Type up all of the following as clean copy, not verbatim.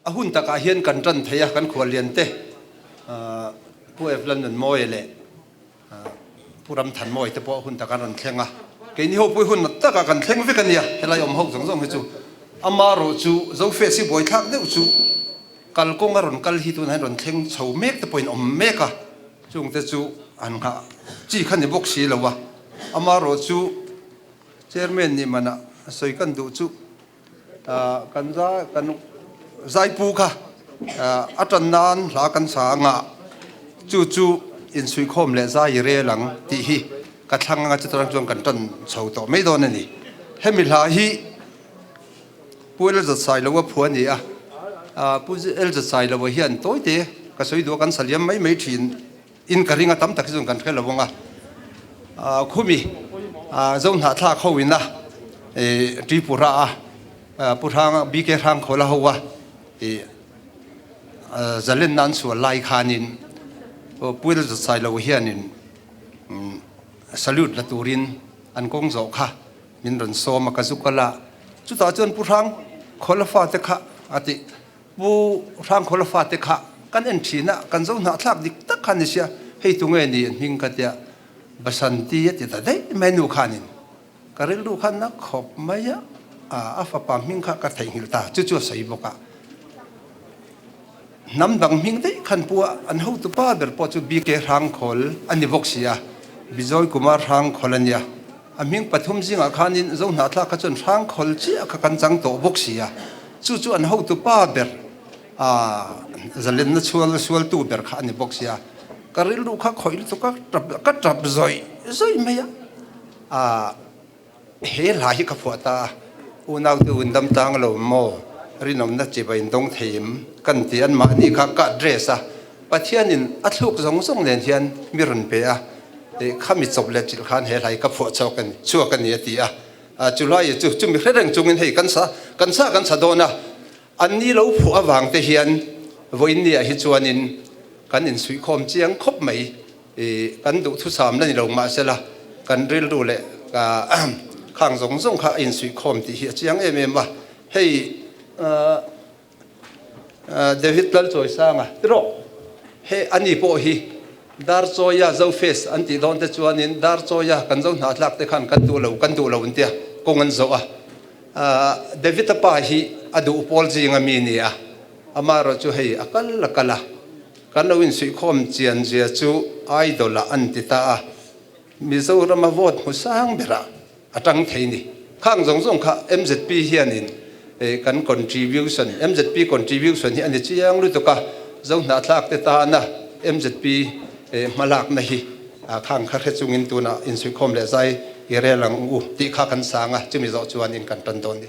A hun takah hian kan tan thei a, kan khuallian te Pu Evelyn Nunmawia leh Pu Ramthanmawia te pawh hun takah an rawn thleng a. Keini ho pawh hi hun takah kan thleng vek a nia, helai awm ho zawng zawng hi chu. Amarawh chu Zofes hi buaithlak deuh chu kalkawng a rawn kal hi tunah hian rawn thleng chho mek te pawhin awm mek a, chungte chu an nghah chi kha ni bawk si lo a. Amarawh chu Chairman nih manah sawi kan duh chu Kan kan zaipu kha a tan nan hla kan sa anga chu chu insuihkhawm leh zai i rel ang tih hi ka thlang anga chutarang chuan kan tan chho tawh mai dawn a ni. Hemi hla hi Pu Elzat Sailoa phu a ni a, Pu Elzat Sailoa hian tawite ka sawi duh a kan sa liam mai mai thin. In ka ring a tam tak hi chuan kan hre lo ang a, khumi Zohnahthlak ho ina Tripura a Pu Hrang BK Hrangkhawla ho a zalen nan sual lai khanin Pu Lalzatsailo hianin salute la turin an kawng zawh kha min rawn sawm a ka zu kal a, chutah chuan Pu Hrangkhawla fate kha a ti. Pu Hrangkhawla fate kha kan en thin a, kan zo hnahthlak dik tak kha ni sia, hei tunge ni an hming ka tia, Basanti a ti ta daih mai nu khanin ka rilru khan na khawp mai a, a fapa hming kha ka theihnghilh ta, chu chu a sawi bawk a. Hnam dang hming daih khan pu a, an hotu pa ber pawh chu BK Hrangkhawl a ni bawk si a, Bijoy Kumar Hrangkhawl a nia. A hming pathum zingah khanin Zohnahthlak kha chuan Hrangkhawl chiah kha kan chang tawh bawk si a, chu chu an hotu pa ber zalenna chhual sualtu ber kha a ni bawk si a, ka rilru kha khawih lutuk a, ka tap zawih zawih mai a, he hla hi ka phuah ta a, unaute un dam tlang lo maw, rinawmna chibai in dawng thei em kan ti an mahni kha ka address a, Pathianin a thluk zawng zawng nen hian mi rawn pe a, khami chawp leh chilh khan he hlai ka phuah chhuak a ni, chhuak a ni a ti a. Chulai chu chumi hre reng chungin hei kan sa kan sa kan sa dawn a, an ni lo phuah avang te hian vawiinniah hi chuanin kan insuihkhawm chiang khawp mai. Kan duhthusam la ni lo mahsela kan rilru leh khang zawng zawng kha a insuihkhawm tih hi a chiang em em a. Hei. David Lalchawisanga tiraw he ani pawh hi Darchawia Zofest an tih dawn te chuanin Darchawia kan zo hnahthlak te khan kan duh lo kan duh lo an tia kawng an zawh a David a pa hi a duh pawl zinga mi ni a amaherawh chu hei a kal a kal a kan lo insuihkhawm chian zia chu idol ah an ti ta a Mizorama vote hmu sang berah a tang thei ni. Khang zawng zawng kha mzp hianin Kan contribution, mzp contribution hi a ni chiang lutuk a, Zohnahthlak te tana mzp hmalakna hi khang kha hre chungin tunah insuihkhawm leh zai i rel ang u tih kha kan sang a, chumi zawh chuanin kan tan dawn ni.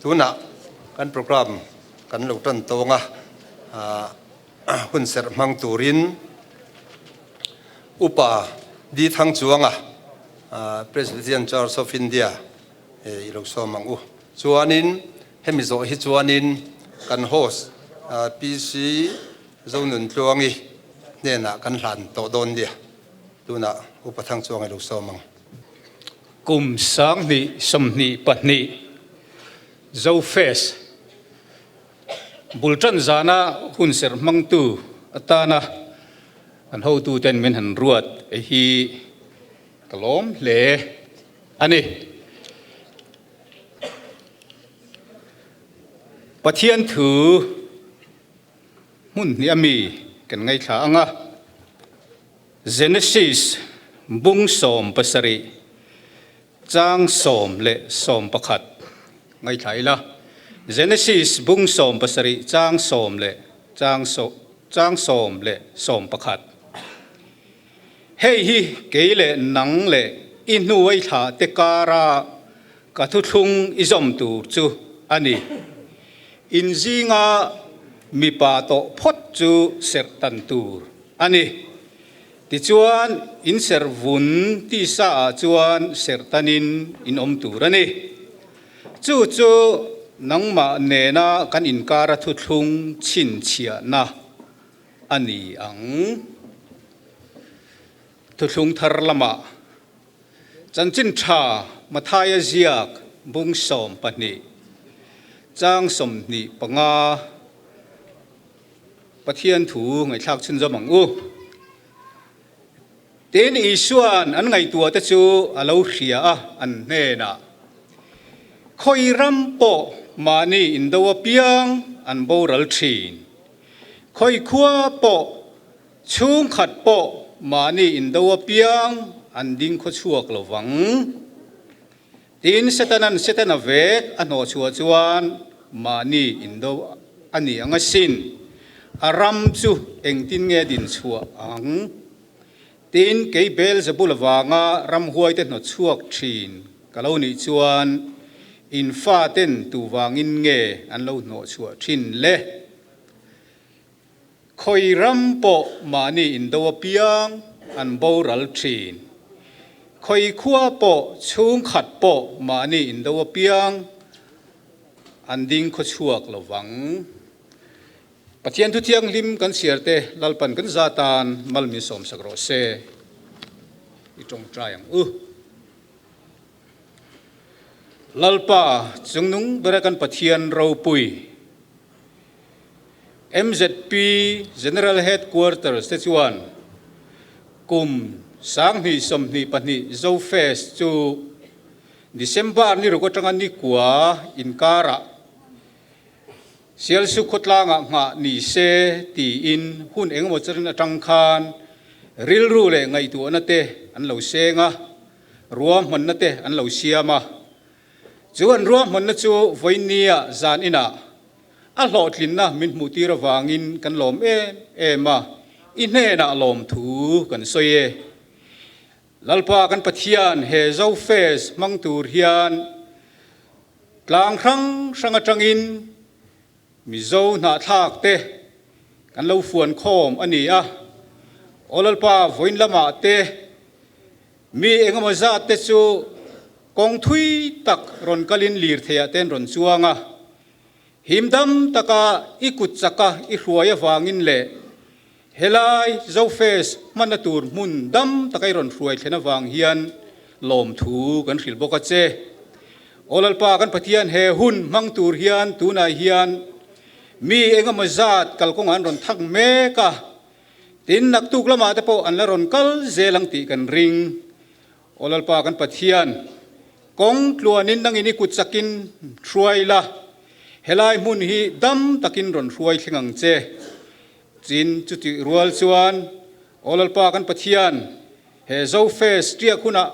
Tunah kan program kan lo tan tawng a, hun serh hmang turin Upa Di Thangchuanga, Presbyterian Church of India i lo sawm ang u. Chuanin hemi zawh hi chuanin kan host PC Zonuntluangi hnenah kan hlan tawh dawn nia. Tunah Upa Thangchuanga i lo sawm ang. Kum 2022 Zofest bul tan zana hun serh hmangtu atana an hotuten min han ruat hi ka lawm hle a ni. Pathian thu hmun hnih ami kan ngaithla ang a. Genesis bung 17 chang 11 ngaithla ila. Genesis bung 17 chang sawm leh chang chang 11. Hei hi kei leh nang leh i hnuai thlah te kara ka thuthlung i zawm tur chu a ni. In zinga mipa tawh phawt chu serh tan tur a ni. Tichuan, in serh vun tisa ah chuan serh tanin in awm tur a ni. Chu chu nangmah nena kan inkara thuthlung chhinchhiahna a ni ang. Thuthlung thar lamah Chanchin tha Mathaia ziak bung 12 chang 25 Pathian thu ngaihthlak chhunzawm ang u. Tin, Isua'n an ngaihtuahte chu a lo hria a, an hnenah, Khawi ram pawh mahni indo apiang an boral thin. Khawi khua pawh, chhungkhat pawh mahni indo apiang an ding khawchhuak lo vang. Tin, Setana'n Setana vek a hnawhchhuah chuan mahni indo a ni ang asin. A ram chu engtin nge din chhuah ang? Tin, kei Beelzebul avanga ramhuaite hnawtchhuak thin ka lo nih chuan in faten tuvangin nge an lo hnawhchhuah thin le? Khawi ram pawh mahni indo apiang an boral thin. Khawi khua pawh chhungkhat pawh mahni indo apiang an ding khawchhuak lo vang. Pathian thu thianghlim kan chhiar te Lalpan kan za tan mal min sawmsak rawh se. I tawngtai ang u. Lalpa chungnung bera kan Pathian ropui. MZP General Headquarters te chuan kum 2022 Zofest chu December ni ruk atanga ni kua inkarah Sialsuk khawtlangah nghah ni se tiin hun engemaw charin atang khan rilru leh ngaihtuahna te an lo seng a, ruahmanna te an lo siam a. Chu an ruahmanna chu vawinia zan inah a hlawhtlinna min hmuhtir avangin kan lawm em em a, i hnenah lawmthu kan sawi e. Lalpa kan Pathian he Zofest hmang tur hian tlang hrang hrang atangin Mizo hnahthlak te kan lo fuan khawm a ni a. Aw Lalpa vawiin lamah te mi engemaw zat te chu kawng thui tak rawn kalin lirtheiah te an rawn chuang a. Himdam taka i kut chaka i hruai avangin leh Helai Zofest hmanna tur hmun dam taka i rawn hruai thlen avang hian lawmthu kan hrilh bawk a che. Aw Lalpa kan Pathian he hun hmang tur hian tunah hian mi engemaw zat kalkawngah an rawn thak mek a, tin naktuk lamah te pawh an la rawn kal zel ang tih kan ring. Aw Lalpa kan Pathian, kawng tluanin nangin i kut chakin hruai la, helai hmun hi dam takin rawn hruai thleng ang che. Chin chutih rual chuan, Aw Lalpa kan Pathian, he Zofest tiak hunah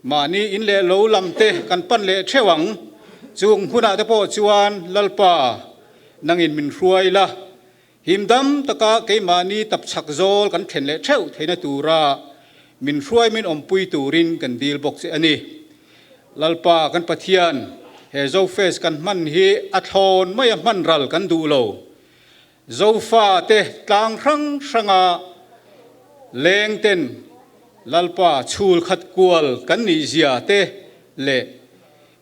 mahni in leh lo lam te kan pan leh theuh ang. Chung hunah te pawh chuan Lalpa, nangin min hruai la, himdam taka keimahni tapchhak zawl kan thlen leh theuh theihna tura min hruai min awmpui turin kan dil bawk che a ni. Lalpa kan Pathian, he Zofest kan hman hi a thlawn maia hman ral kan duh lo. Zofa te tlang hrang hranga leng ten Lalpa chhul khat kual kan nih zia te leh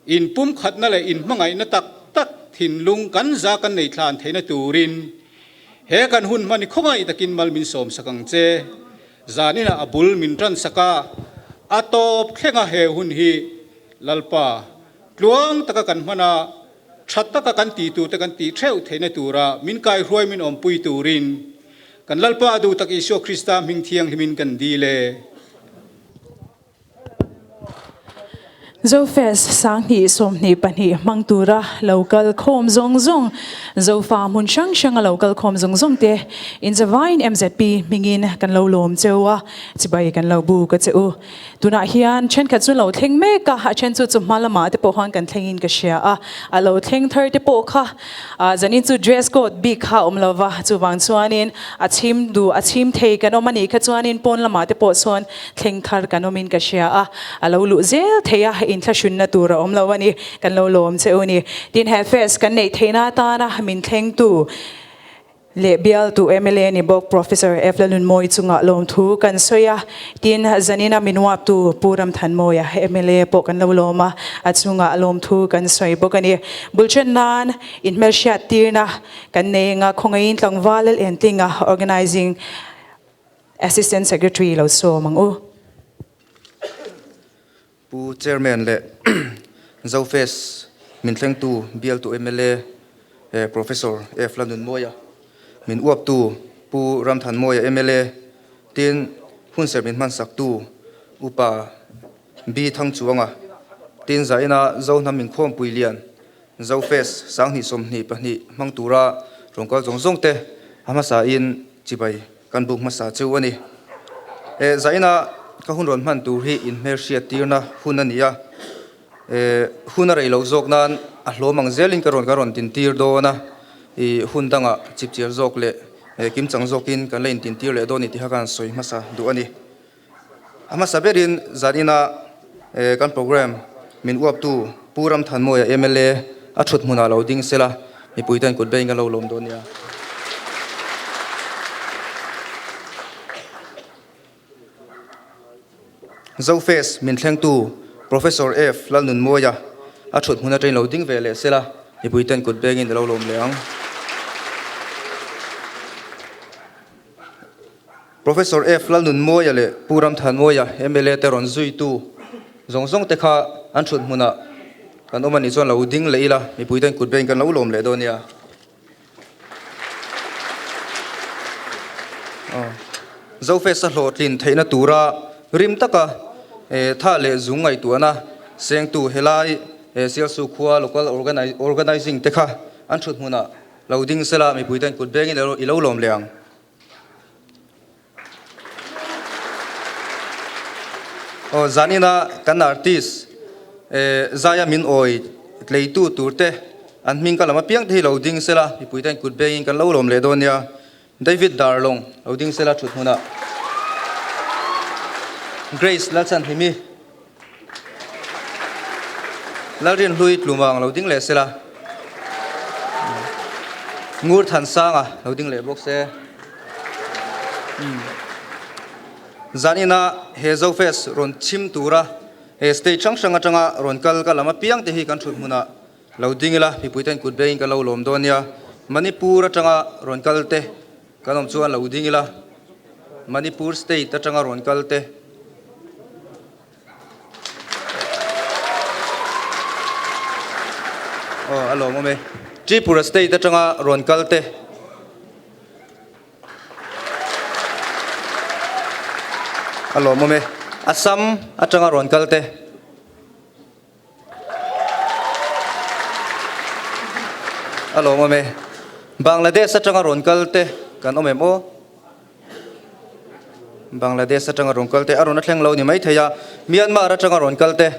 in pumkhatna leh in hmangaihna tak tak thinlung kan za kan nei thlan theihna turin he kan hun hman i khawngaih takin mal min sawm sak ang che. Zaninah a bul min tan sak a, a tawp thlenga he hun hi Lalpa tluang taka kan hman a, Tha taka kan tih turte kan tih theuh theihna tura min kaihruai min awmpui turin kan Lalpa a duh tak Isua Krista hming thianghlimin kan dil e. Zofest 2022 hmang tura lo kal khawm zawng zawng, Zofa hmun hrang hranga lo kal khawm zawng zawng te inzavain MZP hmingin kan lo lawm cheu a, chibai kan lo buk a che u. Tunah hian thenkhat chu lo thleng mek a, a then chu chu hma lamah te pawh khan kan thlengin ka hria a, a lo thleng thar te pawh kha zanin chu dress code bik kha a awm lo va, chuvang chuanin a chhim duh a chhim thei kan awm a nih kha chuanin pawn lamah te pawh chuan thleng thar kan awmin ka hria a, a lo luh zel thei a, inthlahrunna tur a awm lo a ni, kan lo lawm che u ni. Tin he fest kan neih theihna atana min thlengtu. Leh bialtu mla ni bawk Professor F Lalnunmawi chungah lawmthu kan sawi a, tin zanina min uaptu Pu Ramthanmawia mla pawh kan lo lawm a, a chungah lawmthu kan sawi bawk a ni. Bulṭhen nan inhmelhriat tirna kan nei anga khawngaihin tlangval Lal Entlinga Organising Assistant Secretary lo sawm ang u. Pu Chairman leh Zofest min thlengtu bialtu mla Professor F Lalnunmawia, min uaptu Pu Ramthanmawia mla, tin. Hunserh min hmansaktu Upa B Thangchuanga tin zaina Zohnam Inkhawmpui lian Zofest 2022 hmang tura rawngkal zawng zawng te a hmasain chibai kan buk hmasa cheu a ni. E zaina ka hun rawn hman tur hi inhmelhriat tirna hun a ni a, e hun a rei loh zawk nan a hlawm ang zelin ka rawn ka rawn tintir dawn a, i hun dangah chipchiar zawk leh kimchang zawkin kan la intintir leh dawn ni tih kha ka han sawi hmasa duh a ni. A hmasa berin zanina kan programme min uaptu Pu Ramthanmawia mla a thut hmunah lo ding sela mipuiten kut beng a lo lawm dawn nia. Zofest min thlengtu Professor F Lalnunmawia a thut hmun atangin lo ding ve leh sela mipuiten kut bengin a lo lawm leh ang. Professor F. Lalnunmawia leh Pu Ramthanmawia mla te rawn zuitu zawng zawng te kha an thut hmunah kan awm a nih chuan lo ding leh ila mipui ten kut beng kan lo lawm leh dawn nia. Zofest a hlawhtlin theihna tura rim taka tha leh zung ngaihtuahna sengtu helai Sialsu khua Local Organizing te kha an thut hmunah lo ding sela mipui ten kut bengin i lo lawm leh ang. Aw zanina kan artist eh zaia min awi tleitu tur te an hming ka lam apiang te hi lo ding sela mipui ten kut bengin kan lo lawm leh dawn nia David Darlong lo ding sela thut hmunah Grace Lalchhanhlimi Lalrinhlui Tlumang lo ding leh sela Ngur Thansanga lo ding leh bawk se. Zanina he Zofest rawn chhim tura he state hrang hrang atanga rawn kal ka lam apiang te hi kan thut hmunah lo ding ila mipui ten kut bengin kan lo lawm dawn nia. Manipur atanga rawn kal te kan awm chuan lo ding ila Manipur state atanga rawn kal te. Aw a lawmawm e. Tripura state atanga rawn kal te. A lawmawm e. Assam atanga rawn kal te. A lawmawm e. Bangladesh atanga rawn kal te kan awm em aw? Bangladesh atanga rawn kal te a rawn a thleng lo ni mai thei a, Myanmar atanga rawn kal te,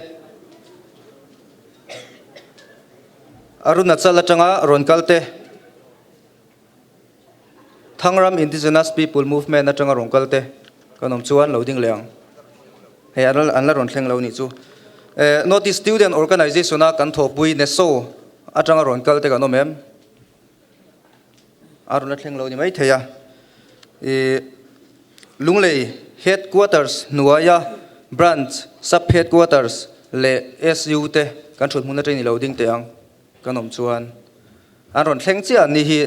Arunachal atanga rawn kal te, Thangram Indigenous People Movement atanga rawn kal te kan awm chuan lo ding leh ang. Hei an la rawn thleng lo nih chu. North East Student Organization a kan thawhpui NESO atanga rawn kal te kan awm em? A rawn la thleng lo ni mai thei a. I Lunglei Headquarters hnuaia Branch, Sub Headquarters leh SU te kan thut hmun atangin i lo ding teh ang kan awm chuan an rawn thleng chiah an ni hi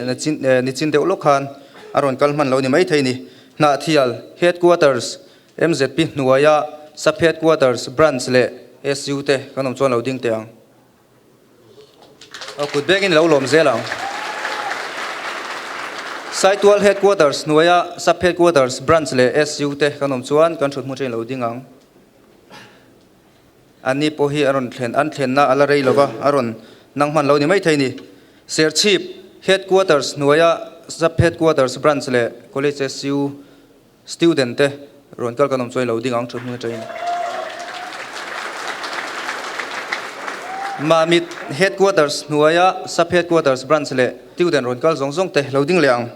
nichin deuh lawk khan a rawn kal hman lo ni mai thei ni. Hnahthial Headquarters, MZP hnuaia Sub Headquarters, Branch leh SU te kan awm chuan lo ding teh ang. Aw kut bengin lo lawm zel ang. Saitual Headquarters hnuaia Sub Headquarters Branch leh SU te kan awm chuan kan thut hmun ṭhin lo ding ang. Anni pawh hi a rawn thlen an thlenna a la rei lova a rawn nang hman lo ni mai thei ni. Serchhip Headquarters hnuaia Sub Headquarters Branch leh College SU Student te rawn kal kan awm chuan i lo ding ang thut hmun atangin. Mamit Headquarters hnuaia Sub Headquarters Branch leh student rawn kal zawng zawng te lo ding leh ang.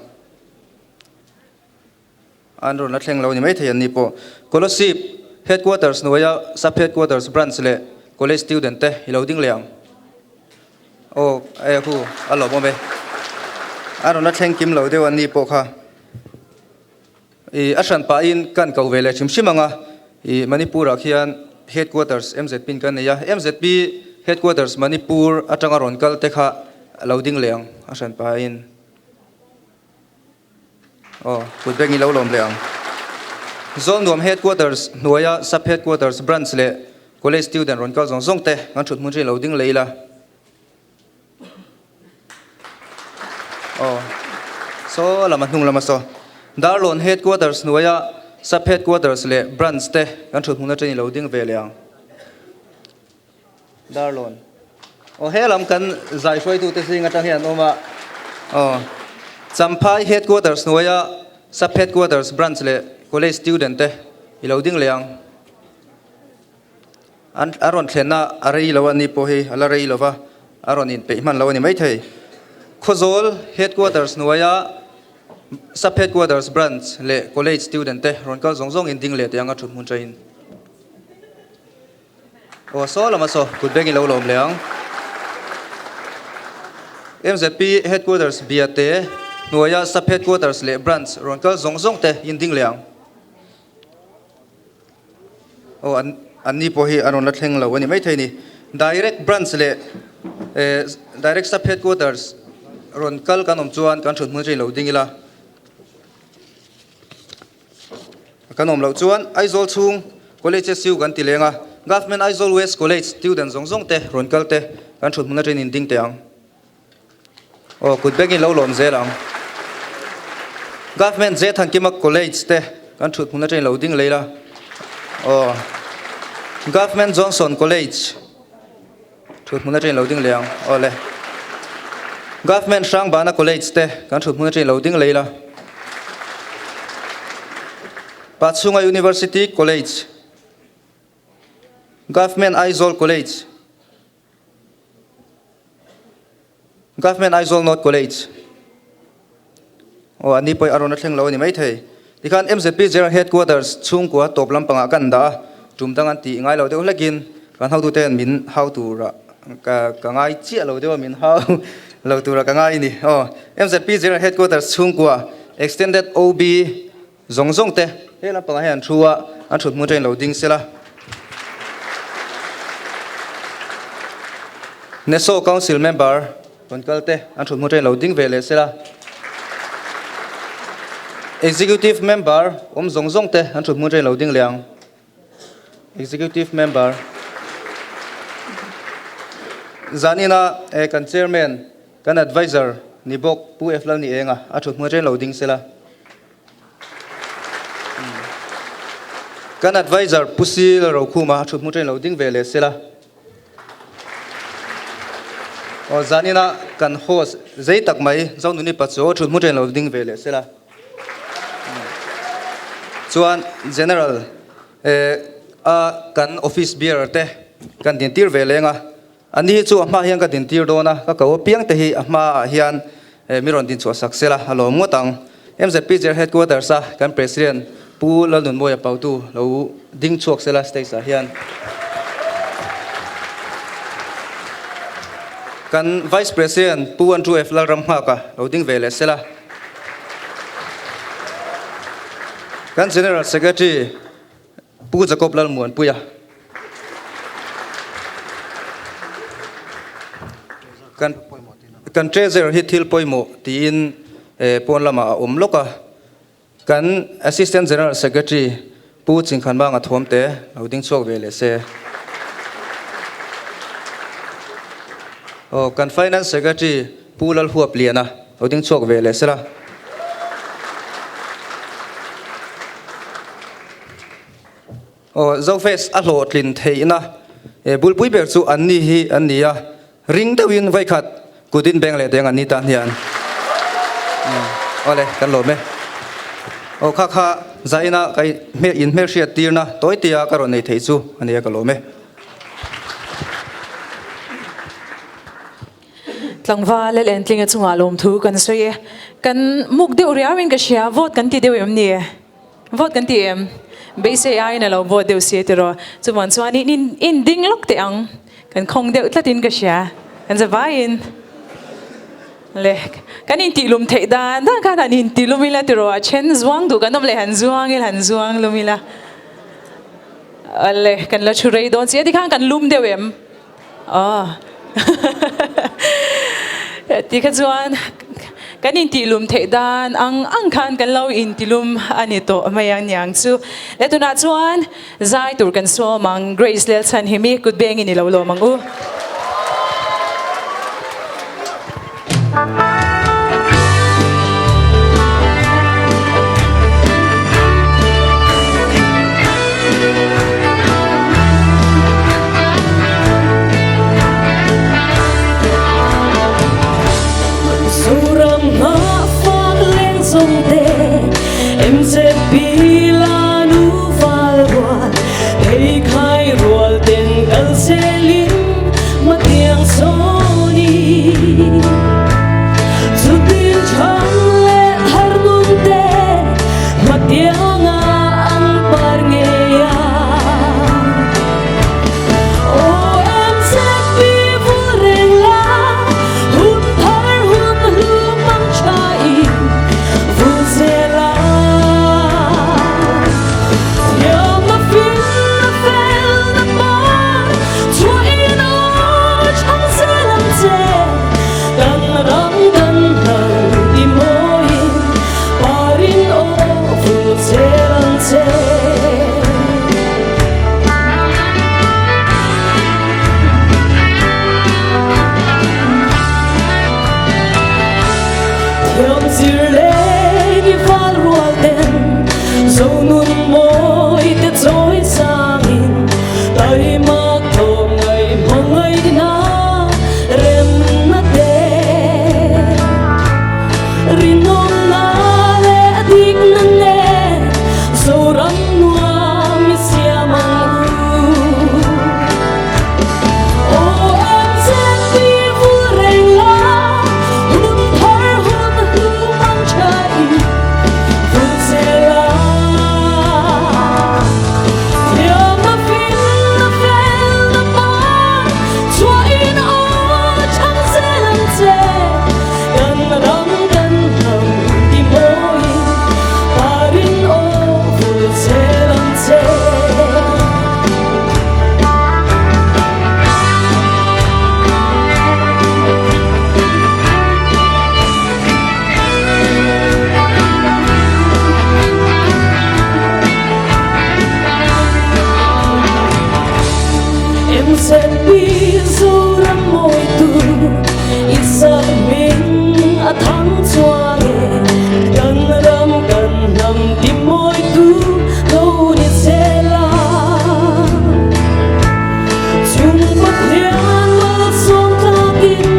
An rawn la thleng lo ni maithei an ni pawh. Kolasib Headquarters hnuaia Sub Headquarters Branch leh College student te i lo ding leh ang. Aw e hu a lawmawm e. An rawn la thleng kim lo deuh an ni pawh kha. I a hran pahin kan ko ve leh hrim hrim ang a, i Manipur ah khian Headquarters MZP in kan nei a, MZP Headquarters Manipur atanga rawn kal te kha a lo ding leh ang a hran pahin. Aw, kut beng i lo lawm leh ang. Zawlnuam Headquarters hnuaia Sub Headquarters Branch leh College student rawn kal zawng zawng te kan thut hmun ṭhin lo ding leh ila. Aw, saw lama hnung lama saw. Darlawn Headquarters hnuaia. Sub Headquarters leh Branch te kan thut hmun atangin lo ding ve leh ang. Darlawn. Aw he lam kan zai hruaitute zing atang hian an awm a. Aw Champhai Headquarters hnuaia Sub Headquarters Branch leh College student te i lo ding leh ang. An a rawn thlenna a rei lo a ni pawh hi a la rei lo va, a rawn inpeih hman lo a ni maithei. Khawzawl Headquarters hnuaia Sub Headquarters Branch leh College student te rawn kal zawng zawngin ding leh teh ang a thut hmun ṭain. Aw saw lama saw kut bengin lo lawm leh ang. MZP Headquarters Biate hnuaia Sub Headquarters leh Branch rawn kal zawng zawng te in ding leh ang. Aw an anni pawh hi an rawn la thleng lo a ni maithei ni. Direct Branch leh eh Direct Sub Headquarters rawn kal kan awm chuan kan thut hmun atangin lo ding ila. Kan awm loh chuan Aizawl chhung College SU kan ti leng a, Government Aizawl West College student zawng zawng te rawn kal te kan thut hmun atangin in ding teh ang. Aw kut bengin lo lawm zel ang. Government J Thankima College te kan thut hmun atangin lo ding lei la. Aw Government Johnson College thut hmun atangin lo ding lei ang. Aw le. Government Hrangbana College te kan thut hmun atangin lo ding lei la. Pachhunga University College Government Aizawl College Government Aizawl North College aw ani pawh a rawn a thleng lo a ni maithei. Tikhan MZP General Headquarters chhungkua tawp lampangah kan dah a, tum dang an tih ngai lo deuh hlekin kan hotute hian min hau tura ka ka ngai chiah lo deuh a, min hau lo tura ka ngai a ni. Aw MZP General Headquarters chhungkua Extended OB Zawng zawng te he lampangah hian an thu a, an thut hmun atangin lo ding sela. NESO Council member rawn kal te an thut hmun atangin lo ding ve leh sela. Executive member awm zawng zawng te an thut hmun atangin lo ding leh ang. Executive member Zanina eh kan chairman kan advisor ni bawk Pu F Lalnienga a thut hmun atangin lo ding sela. Kan advisor Pu Si Lalrokhuma a thut hmu ṭain lo ding ve leh sela. Aw zanina kan host zei tak mai Zonuni Pachuau a thut hmu ṭain lo ding ve leh sela. Chuan General eh a kan office bearer te kan dintir ve leng a. A ni chu a hma hian ka dintir dawn a, ka ko apiang te hi a hmaah hian mi rawn dinchhuah sak sela a lawm ngawt ang. MZP General Headquarters a kan President Pu Lalnunmawia Pautu lo ding chhuak sela stage ah hian. Kan Vice President Pu Andrew F Lalramnghaka lo ding ve leh sela. Kan General Secretary Pu Jacob Lalmuanpuia. Kan kan treasurer hi thil pawimawh tiin pawn lamah a awm lawk a. Kan Assistant General Secretary Pu Chingkhanmanga Thawmte lo ding chhuak ve leh se. Aw kan Finance Secretary Pu Lalhuapliana lo ding chhuak ve leh sela. Aw, Zofest a hlawhtlin theihna bulpui ber chu an ni hi an ni a, ring deuhin vawikhat kut in beng leh deng an ni tan hian. Awle, kan lawm e. Aw, kha kha zaina ka in hmelhriat tirna tawitia ka rawn nei theih chu a nia ka lawm e. Tlangval leh Lentlinga chungah lawmthu kan sawi e. Kan muk deuh riauin ka hria, vote kan ti deuh em ni? Vote kan ti em? Beisei aiin a lo vote deuh si tiraw? Chuvan chuan in in ding lawk teh ang. Kan khawng deuh tlatin ka hria. Kan za vaiin le kan intihlum theih dan dan khan han intilum ila tiraw? A then zuang duh kan awm leh han zuang ila han zuang lum ila. Le kan la thu rei dawn si a tikhan kan lum deuh em? Aw ti kha chuan kan intihlum theih dan ang ang khan kan lo intilum a ni tawh mai ang niang chu. Le tunah chuan zai tur kan sawm ang Grace Lelchhanhimi kut bengin i lo lawm ang u. Pheikhai rual ten kal zelin hmatiang sawn i Chutin chhang leh thar nun te hmatianga an par ngei a. Aw MZP vul reng la, hun thar hun hlu hmang tha in vul zel a. Thiam a fin a fel na par chhuah in aw chhang zel ang che. Kan ram kan hnam ti mawiin parin aw vul zel ang che. Thiam zir leh ni val rual ten Zonun mawi te chawi sangin Taima tlawm ngaih hmangaihna remna te Rinawmna leh dikna nen Zoram nuam i siam ang u. Aw MZP vul reng la, hun thar hun hlu mang tha in vul zel a. Thiam a fin a fel a par, chhuah in aw chhang zel ang che. Kan ram kan hnam ti mawiin parin aw vul zel ang che. MZP Zoram mawitu i sak hming a thang chuang e. Kan ram kan hnam ti mawitu lo ni zel a. Chung Pathian malsawm tlakin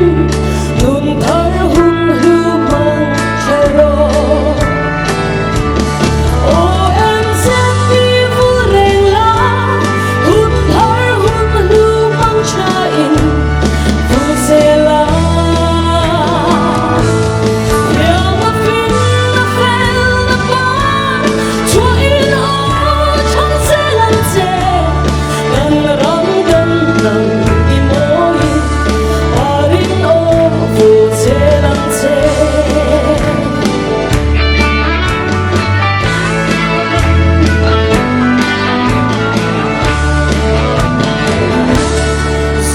nun thar hun hlu hmang tha rawh. Aw MZP vul reng la, hun thar hun hlu hmang tha in vul zel a. Thiam a fin a fel a par, chhuah in aw chhang zel ang che. Kan ram kan hnam i mawiin parin aw vul zel ang che.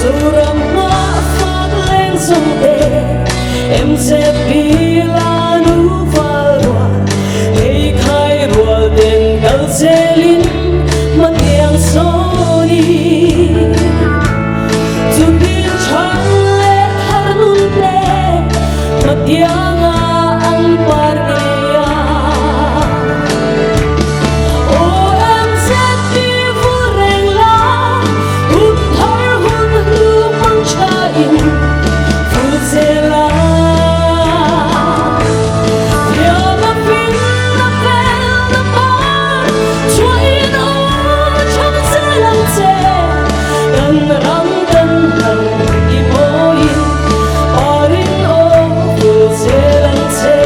Zoram hma fak leng zawng te, MZP la nu val rual, pheikhai rual ten kal zelin hmatiang sawn i. Chutin chhang leh thar nun te, hmatianga an par ngei a. Aw MZP vul reng la, hun thar hun hlu hmang tha in vul zel a. Thiam a fin a fel a par, chhuah in aw chhang zel ang che. Kan ram kan hnam i mawiin parin aw vul zel ang che.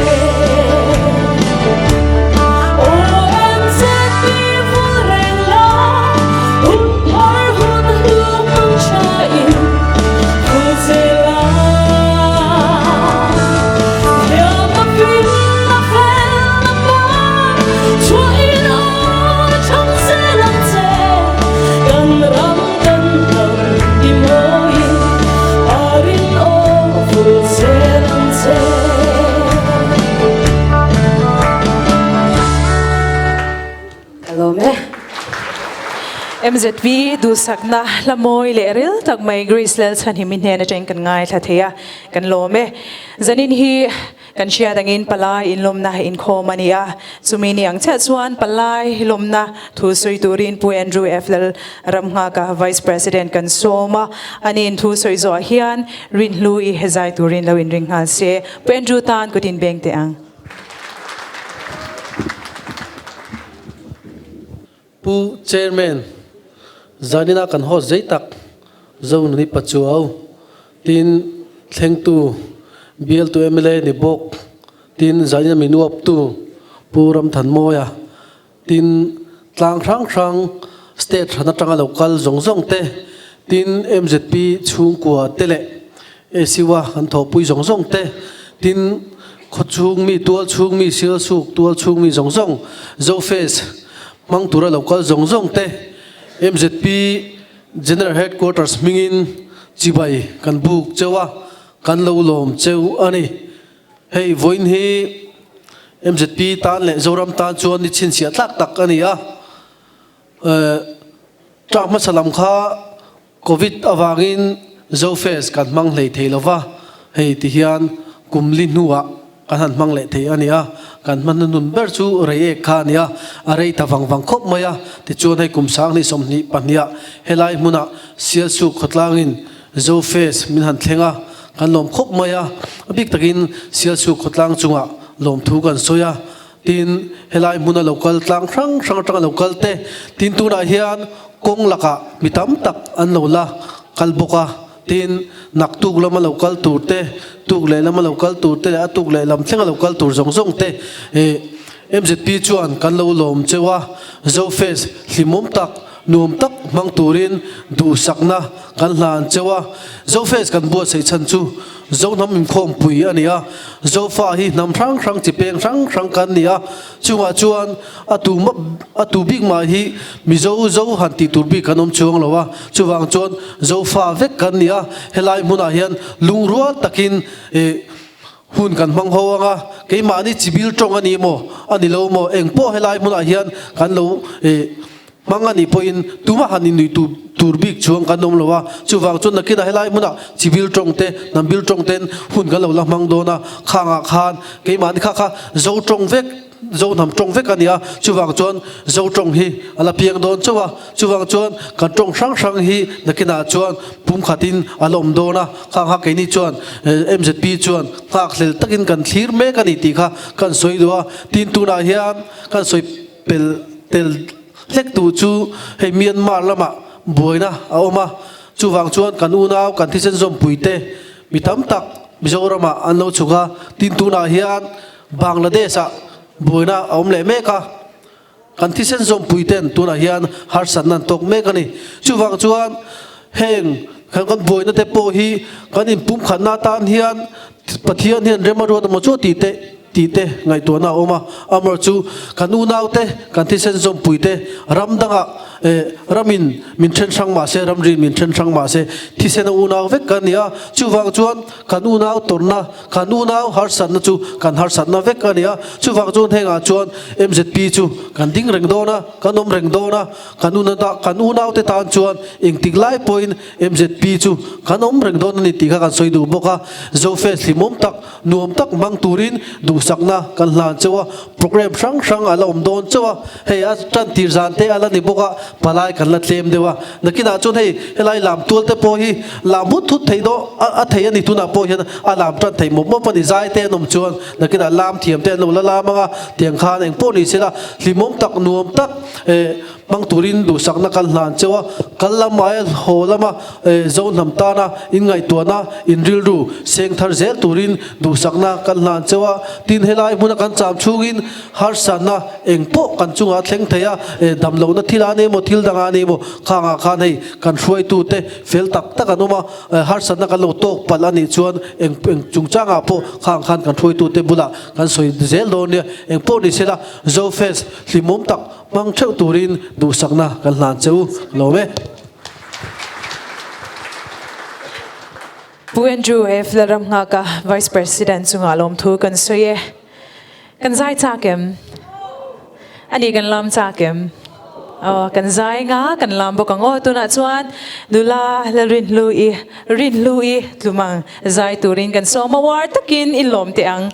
Aw MZP vul reng la, hun thar hun hlu hmang tha in vul zel a. Thiam a fin a fel a par, chhuah in aw chhang zel ang che. Kan ram kan hnam i mawiin parin aw vul zel ang che. Ka lawm e. MZV duhsakna hla mawi leh ril tak mai Grace Lalchhanhimi hnen atangin kan ngaithla thei a, kan lawm e. Zanin hi kan hriat angin palai inlawmna inkhawm a ni a, chumi ni ang chiah chuan palai lawmna thu sawi turin Pu Andrew F. Lalramnghaka Vice President kan sawm a, aniin thu sawi zawhah hian Rinhlui hezai turin lo inring nghal se. Pu Andrew tan kut inbeng teh ang. Pu Chairman, Zanina kan host zei tak Zonuni Pachuau tin thlengtu bialtu mla ni bawk tin zanina min uaptu Pu Ramthanmawia tin tlang hrang hrang state hran atanga lo kal zawng zawng te tin mzp chhungkua te leh ACU-a kan thawhpui zawng zawng te tin khaw chhung mi tual chhung mi Sialsuk tual chhung mi zawng zawng Zofest hmang tura lo kal zawng zawng te mzp General Headquarters hmingin chibai kan buk cheu a kan lo lawm cheu a ni. Hei vawiin hi mzp tan leh Zoram tan chuan ni chhinchhiah tlak tak a ni a. Tlak hmasa lam kha Covid avangin Zofest kan hmang hlei thei lo va, hei ti hian kum li hnuah kan han hmang leh thei a ni a. Kan hman hnuhnun ber chu rei ek kha a ni a, a rei ta vang vang khawp mai a. Tichuan hei kum 20 22ah helai hmunah Sialsuk khawtlangin Zofest min han thleng a, kan lawm khawp mai a, a bik takin Sialsuk khawtlang chungah lawmthu kan sawi a, tin helai hmuna lo kal tlang hrang hrang atanga lo kal te, tin tunah hian kawng lakah mi tam tak an lo la kal bawk a, tin naktuk lama lo kal tur te, tuk leh lama lo kal tur te leh a tuk leh lam thlenga lo kal tur zawng zawng te eh MZP chuan kan lo lawm cheu a, Zofest hlimawm tak Nuam tak hmang turin duhsakna kan hlan cheu a, Zofest kan buatsaih chhan chu Zohnam inkhawmpui a ni a, Zofa hi hnam hrang hrang chi peng hrang hrang kan ni a, chungah chuan a tu a tu bik mah hi Mizo Zo han tih tur bik kan awm chuang lo a, chuvang chuan Zofa vek kan ni a, helai hmunah hian lungrual takin ih hun kan hmang ho ang a, keimahni chibil tawng a ni maw a ni lo maw engpawh helai hmunah hian kan lo ih Hmang a nih pawhin tumah han innuih tur tur bik chuang kan awm lo a, chuvang chuan nakinah helai hmunah chibil tawng te, hnam bil tawng ten hun kan lo la hmang dawn a, khangah khan keimahni kha kha Zo tawng vek, Zo hnam tawng vek a ni a, chuvang chuan Zo tawng hi a la piang dawn chauh a, chuvang chuan kan tawng hrang hrang hi nakinah chuan pumkhatin a la awm dawn a, khang kha keini chuan MZP chuan nghakhlel takin kan thlir mek a ni tih kha kan sawi duh a, tin tunah hian kan sawi Pel tel hlek tu chu hei Myanmar lamah buaina a awm a, chuvang chuan kan unau kan thisen zawmpui te mi tam tak Mizoramah an lo chhuk a, tin tunah hian Bangladesh ah buaina a awm leh mek a, kan thisen zawmpui ten tunah hian harsatna an tawk mek a ni. Chuvang chuan heng kan kan buaina te pawh hi kan inpumkhatna atan hian Pathian hian rem a ruat emaw chu tih te tih te ngaihtuahna a awm a, amaherawh chu kan unaute, kan thisen zawmpuite ram dangah eh ramin min then hrang mah se, ramriin min then hrang mah se, thisena unau vek kan ni a, chuvang chuan kan unau tawrhna, kan unau harsatna chu kan harsatna vek a ni a, chuvang chuan hengah chuan MZP chu kan ding reng dawn a, kan awm reng dawn a, kan unata kan unaute tan chuan engtik lai pawhin MZP chu kan awm reng dawn a ni tih kha kan sawi duh bawk a, Zofest hlimawm tak Nuam tak hmang turin duhsakna kan hlan chauh a, program hrang hrang a la awm dawn chauh a, hei a tan tir zan te a la ni bawk a, palai kan la tlem deuh a, nakinah chuan hei helai lam tual te pawh hi lam hut hut theih daw a thei a ni tunah pawh hian a lam tan theih mawp mawp a ni, zai te an awm chuan nakinah lam thiam te an lo la lam ang a, tiang khan eng pawh ni sela hlimawm tak nuam tak eh Hmang turin duhsakna kan hlan cheu a, kal lam aia haw lama Zo hnam tana inngaihtuahna, inrilru seng thar zel turin duhsakna kan hlan cheu a. Tin, helai hmuna kan cham chhungin harsatna eng pawh kan chungah thleng thei a, damlohna thil a ni emaw thil dang a ni emaw khangah khan hei kan hruaitute fel tak tak an awm a, harsatna kan lo tawk palh a nih chuan eng eng chungchangah pawh khang khan kan hruaitute bulah kan sawi zel dawn nia. Eng pawh ni sela Zofest hlimawm tak Hmang theuh turin duhsakna kan hlan che u lawm e. Pu Andrew F. Lalramnghaka, Vice President chungah lawmthu kan sawi e. Kan zai chak em? Ani kan lam chak em? Aw, kan zai nga kan lam bawk ang aw. Tunah chuan nula Lalrinhlu-i, Rinhlu-i tlumang zai turin kan sawm a, uar takin i lawm teh ang.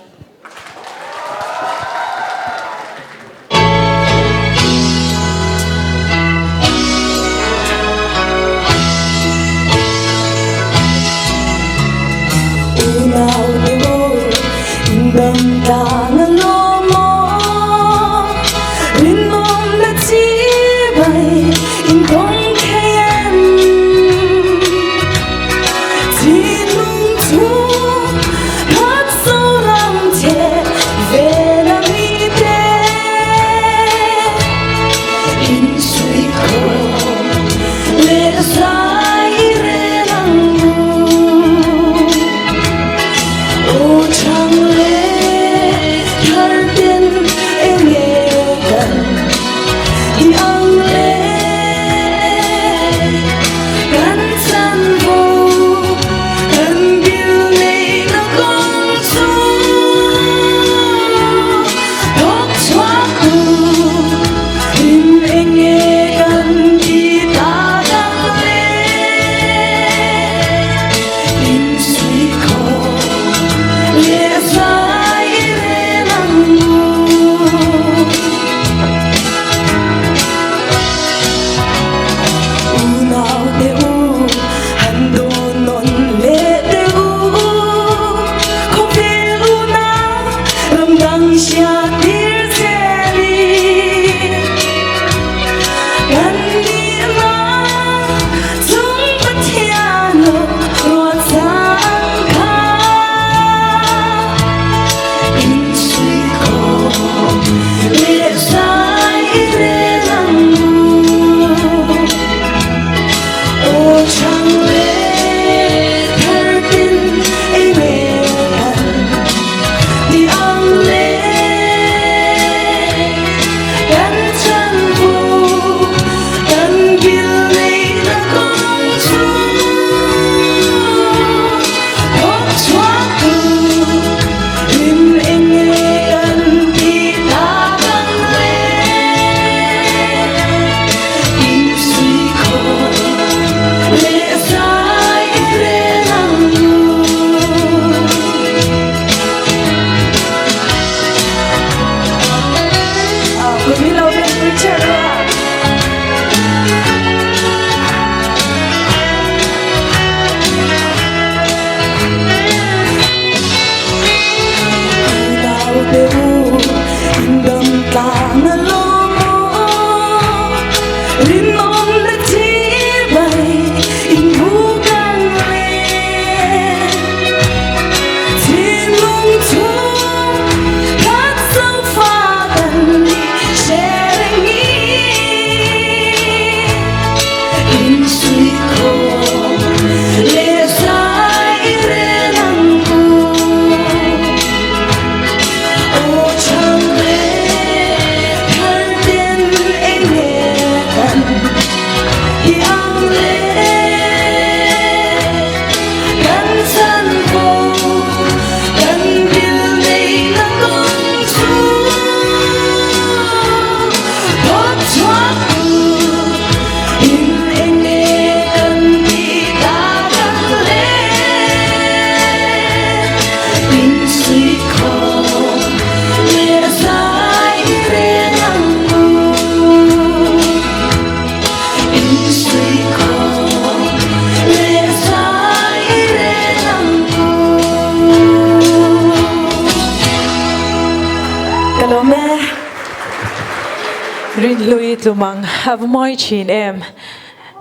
Rinhlui tlumang a va mawi thin em.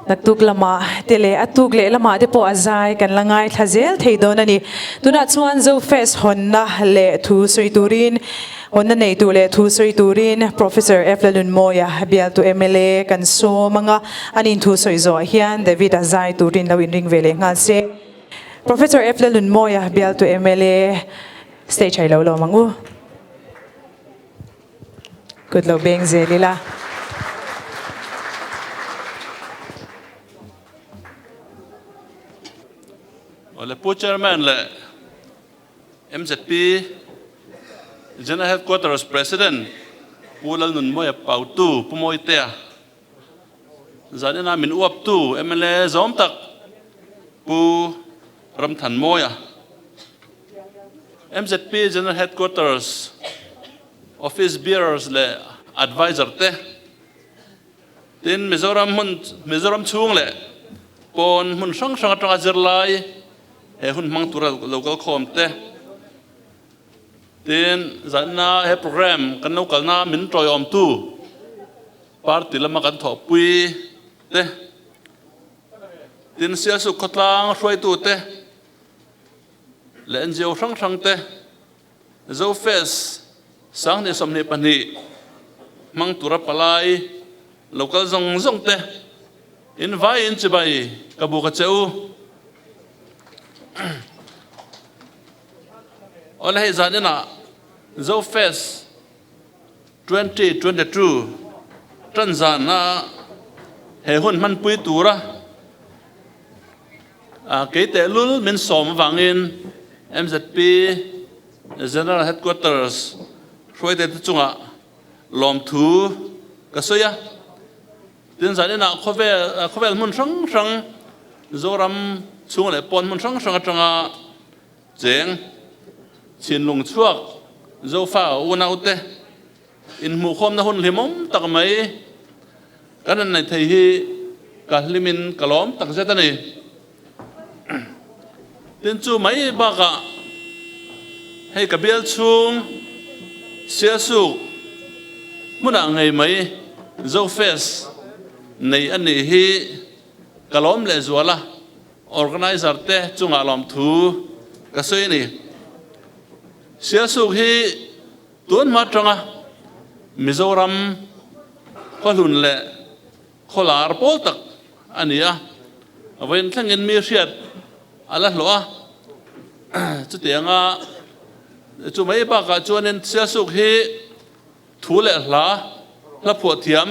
Naktuk lamah te leh a tuk leh lamah te pawh a zai kan la ngaithla zel thei dawn a ni. Tunah chuan Zofest hawnna leh thu sawi turin hawnna nei tur leh thu sawi turin Professor F Lalunmawia bialtu mla kan sawm anga an inthu sawi zawh hian David a zai turin lo inring ve leh nghal se. Professor F Lalunmawia bialtu mla stage ah i lo lawm ang u. Kut lo beng zel ila. Awle Pu Chairman leh MZP General Headquarters President Pu Lalnunmawia Pautu Pu Mawitea Zanina min uaptu mla zawm tak Pu Ramthanmawia MZP General Headquarters Office Bearers leh Advisor te, tin Mizoram hmun Mizoram chhung leh pawn hmun hrang hrang atanga zirlai he hun hmang tura lo kal khawm te, tin zanna he program kan lo kalna min tawiawmtu party lama kan thawhpui te, tin Sialsuk khawtlang hruaitute leh NGO hrang hrang te Zofest 2022 hmang tura palai local zawng zawng te in vai in chibai ka buk a che u. Awle hei zan inah Zofest 2022 tan zana he hun hmanpui tura Kei tehlul min sawm avangin mzp General Headquarters hruaitute chungah lawmthu ka sawi a. Tin, zaninah khawvel khawvel hmun hrang hrang Zoram chhung leh pawn hmun hrang hrang atanga cheng chhinlung chhuak Zofa unaute Inhmuhkhawmna hun hlimawm tak mai kan han nei thei hi ka hlimin ka lawm tak zet a ni. Tin chu mai bakah hei ka bial chhung Sialsuk hmunah ngei mai Zofest nei a nih hi ka lawm lehzual a, organizer te chungah lawmthu ka sawi a ni. Sialsuk hi Tun hma atanga Mizoram khawhlun leh khawlar pawl tak a ni a, vawiin thlengin mi hriat a la hlawh a. Chutianga chu mai bakah chuanin Sialsuk hi thu leh hla, hla phuah thiam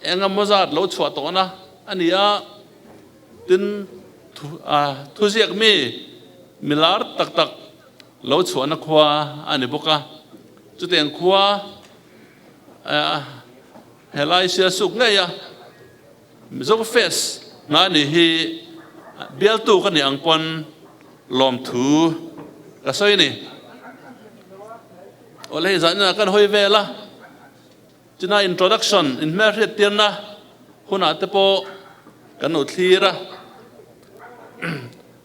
eng emaw zat lo chhuah tawhna a ni a, tin thuziak mi milar tak tak Lo chhuahna khua a ni bawk a, chutiang khua helai Sialsuk ngei a Mizo Fest hna ni hi bialtu ka nih ang pawn lawmthu ka sawi a ni. Awle hei zanin ah kan hawi vel a, china introduction inhmelhriattirna hunah te pawh kan lo thlir a.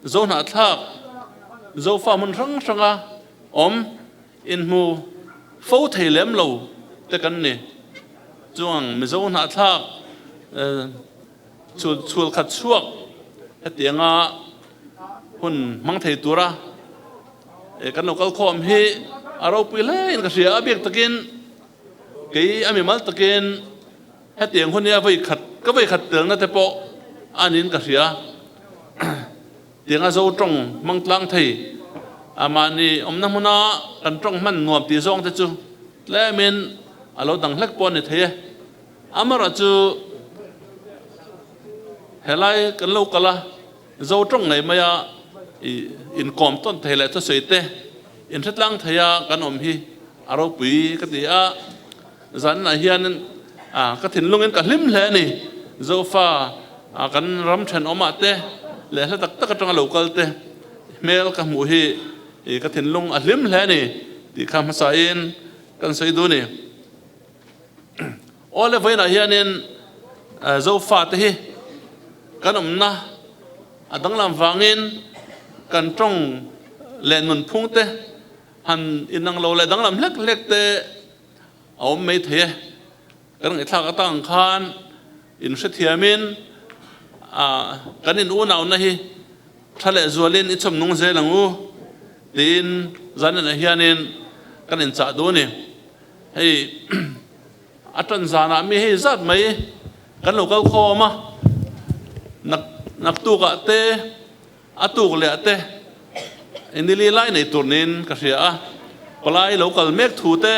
Zohnahthlak, Zofa hmun hrang hranga awm inhmu fo thei lem lo te kan ni. Chuang Mizo hnahthlak chhul khat chhuak hetianga hun hmang thei tura kan lo kal khawm hi a ropui hle in ka hria. A bik takin kei a mimal takin Hetiang hun hi a vawi khat ka vawi khat telna te pawh a niin ka hria. Tianga Zo tawng hmang tlang thei a mahni awmna hmuna kan tawng hman nuam tih zawng te chu tlemin a lo dang hlek pawh a ni thei e. Amaherawh chu helai kan lo kal a, Zo tawng ngei maia inkawm tawn thei leh thusawi te inhretlang theia kan awm hi a ropui ka ti a. Zanah hian ka thinlungin ka hlim hle a ni. Zofa kan ram thenawmah te leh hla tak tak atanga lo kal te hmel ka hmuh hi ka thinlung a hlim hle a ni tih kha hmasain kan sawi duh a ni. Awle vawiinah hianin Zofa te hi kan awmna a danglam vangin kan tawng leh nunphung te han inang lo leh danglam hlek hlek te a awm mai thei e. Kan ngaihthlak atang khan in hrethiamin kan in unauna hi tha leh zualin i chawm nung zel ang u tiin zaninah hianin kan inchah duh a ni. Hei a tan zanah mi hei zat mai kan lo kal khawm a, nak naktukah te a tuk leh te nili lai nei tur niin ka hria a, palai lo kal mek thu te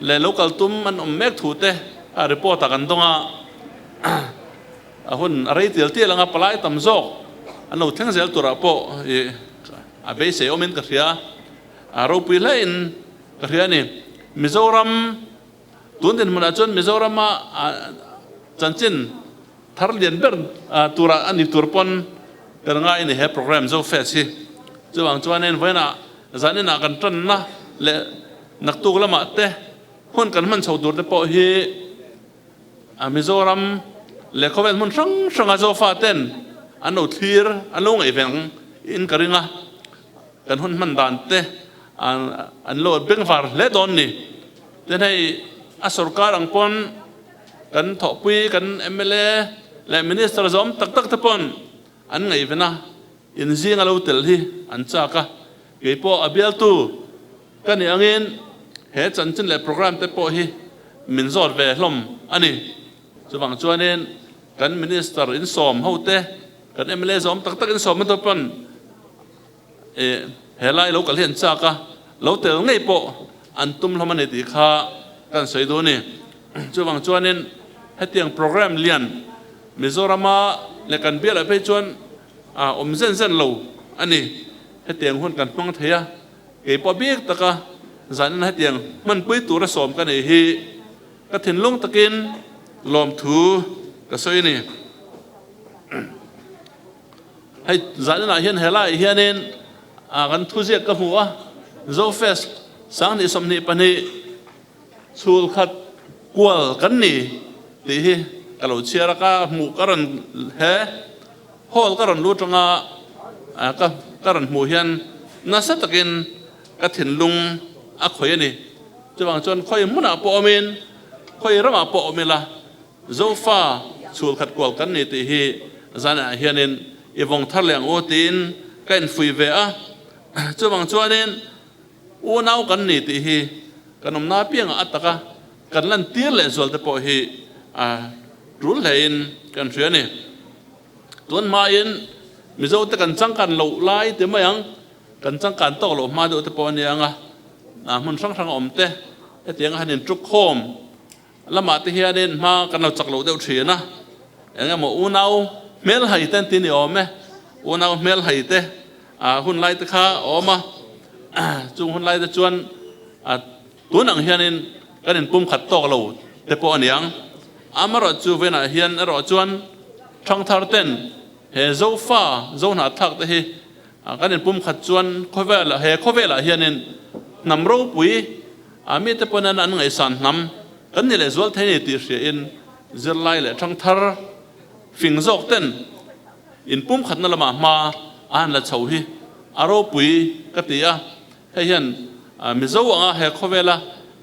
leh lo kal tum an awm mek thu te a report ah kan dawng a, a hun a rei tial tial anga palai tam zawk an lo thleng zel turah pawh ih a beisei awmin ka hria a, ropui hlein ka hria a ni. Mizoram tun dinhmunah chuan Mizorama chanchin thar lian ber tura a ni tur pawn kan ngai a ni he program Zofest hi. Chuvang chuanin vawiinah zaninah kan tanna leh naktuk lamah te hun kan hman chho tur te pawh hi Mizoram leh khawvel hmun hrang hranga Zofa ten an lo thlir an lo ngaihveng in ka ring a. Kan hun hman dan te an lo bengvar hle dawn ni. Tin hei a sorkar ang pawn kan thawhpui kan mla leh minister zawm tak tak te pawn an ngaihven a, inzing a lo tel hi an chak a. Kei pawh a bialtu ka nih angin he chanchin leh programme te pawh hi min zawt ve hlawm a ni. Chuvang chuanin kan minister insawm ho te, kan mla zawm tak tak insawm te pawn E, helai lo kal hi an chak a, lo tel ngei pawh an tum hlawm a ni tih kha kan sawi duh a ni. Chuvang chuanin hetiang programme lian Mizorama leh kan bialah phei chuan a awm zen zen lo a ni. Hetiang hun kan hmang thei a, kei pawh bik taka zanin hetiang hmanpui tura sawm ka nei hi ka thinlung takin lawmthu ka sawi a ni. Hei zaninah hian helaiah hianin kan thuziak ka hmu a, Zofest 2022 chhul khat kual kan ni tih hi ka lo chhiar a, ka hmuh ka rawn he hall ka rawn lut anga ka ka rawn hmuh hian nasa takin ka thinlung a khawih a ni. Chuvang chuan khawi hmunah pawh awmin khawi ramah pawh awm ila, Zofa chhul khat kual kan ni tih hi zanah hianin i vawng thar leh ang u tiin ka infuih ve a. Chuvang chuanin unau kan ni tih hi kan awmna apiangah a taka kan lantir leh zual te pawh hi a tul hlein kan hria a ni. Tun hmain Mizote kan changkan loh lai ti mai ang, kan changkan tawk loh hma deuh te pawh a nia ang a, hmun hrang hrang a awm te hetianga han intukkhawm Lamah te hianin hma kan lo chak loh deuh thin a, eng emaw unau hmel hai te an ti ni awm e, unau hmel hai te hun lai te kha a awm a, chung hun lai te chuan tun ang hianin kan inpum khat tawk lo te pawh a niang. Amaherawhchu vawiinah hian erawh chuan thangthar ten he Zofa, Zohnahthlak te hi kan inpum khat chuan khawvel he khawvelah hianin hnam ropui A mite pawn an ngaihsan hnam kan ni leh zual thei ni tih hriain zirlai leh thangthar fing zawk ten in pumkhatna lamah hma a han la chho hi a ropui ka ti a. Hei hian Mizo anga he khawvela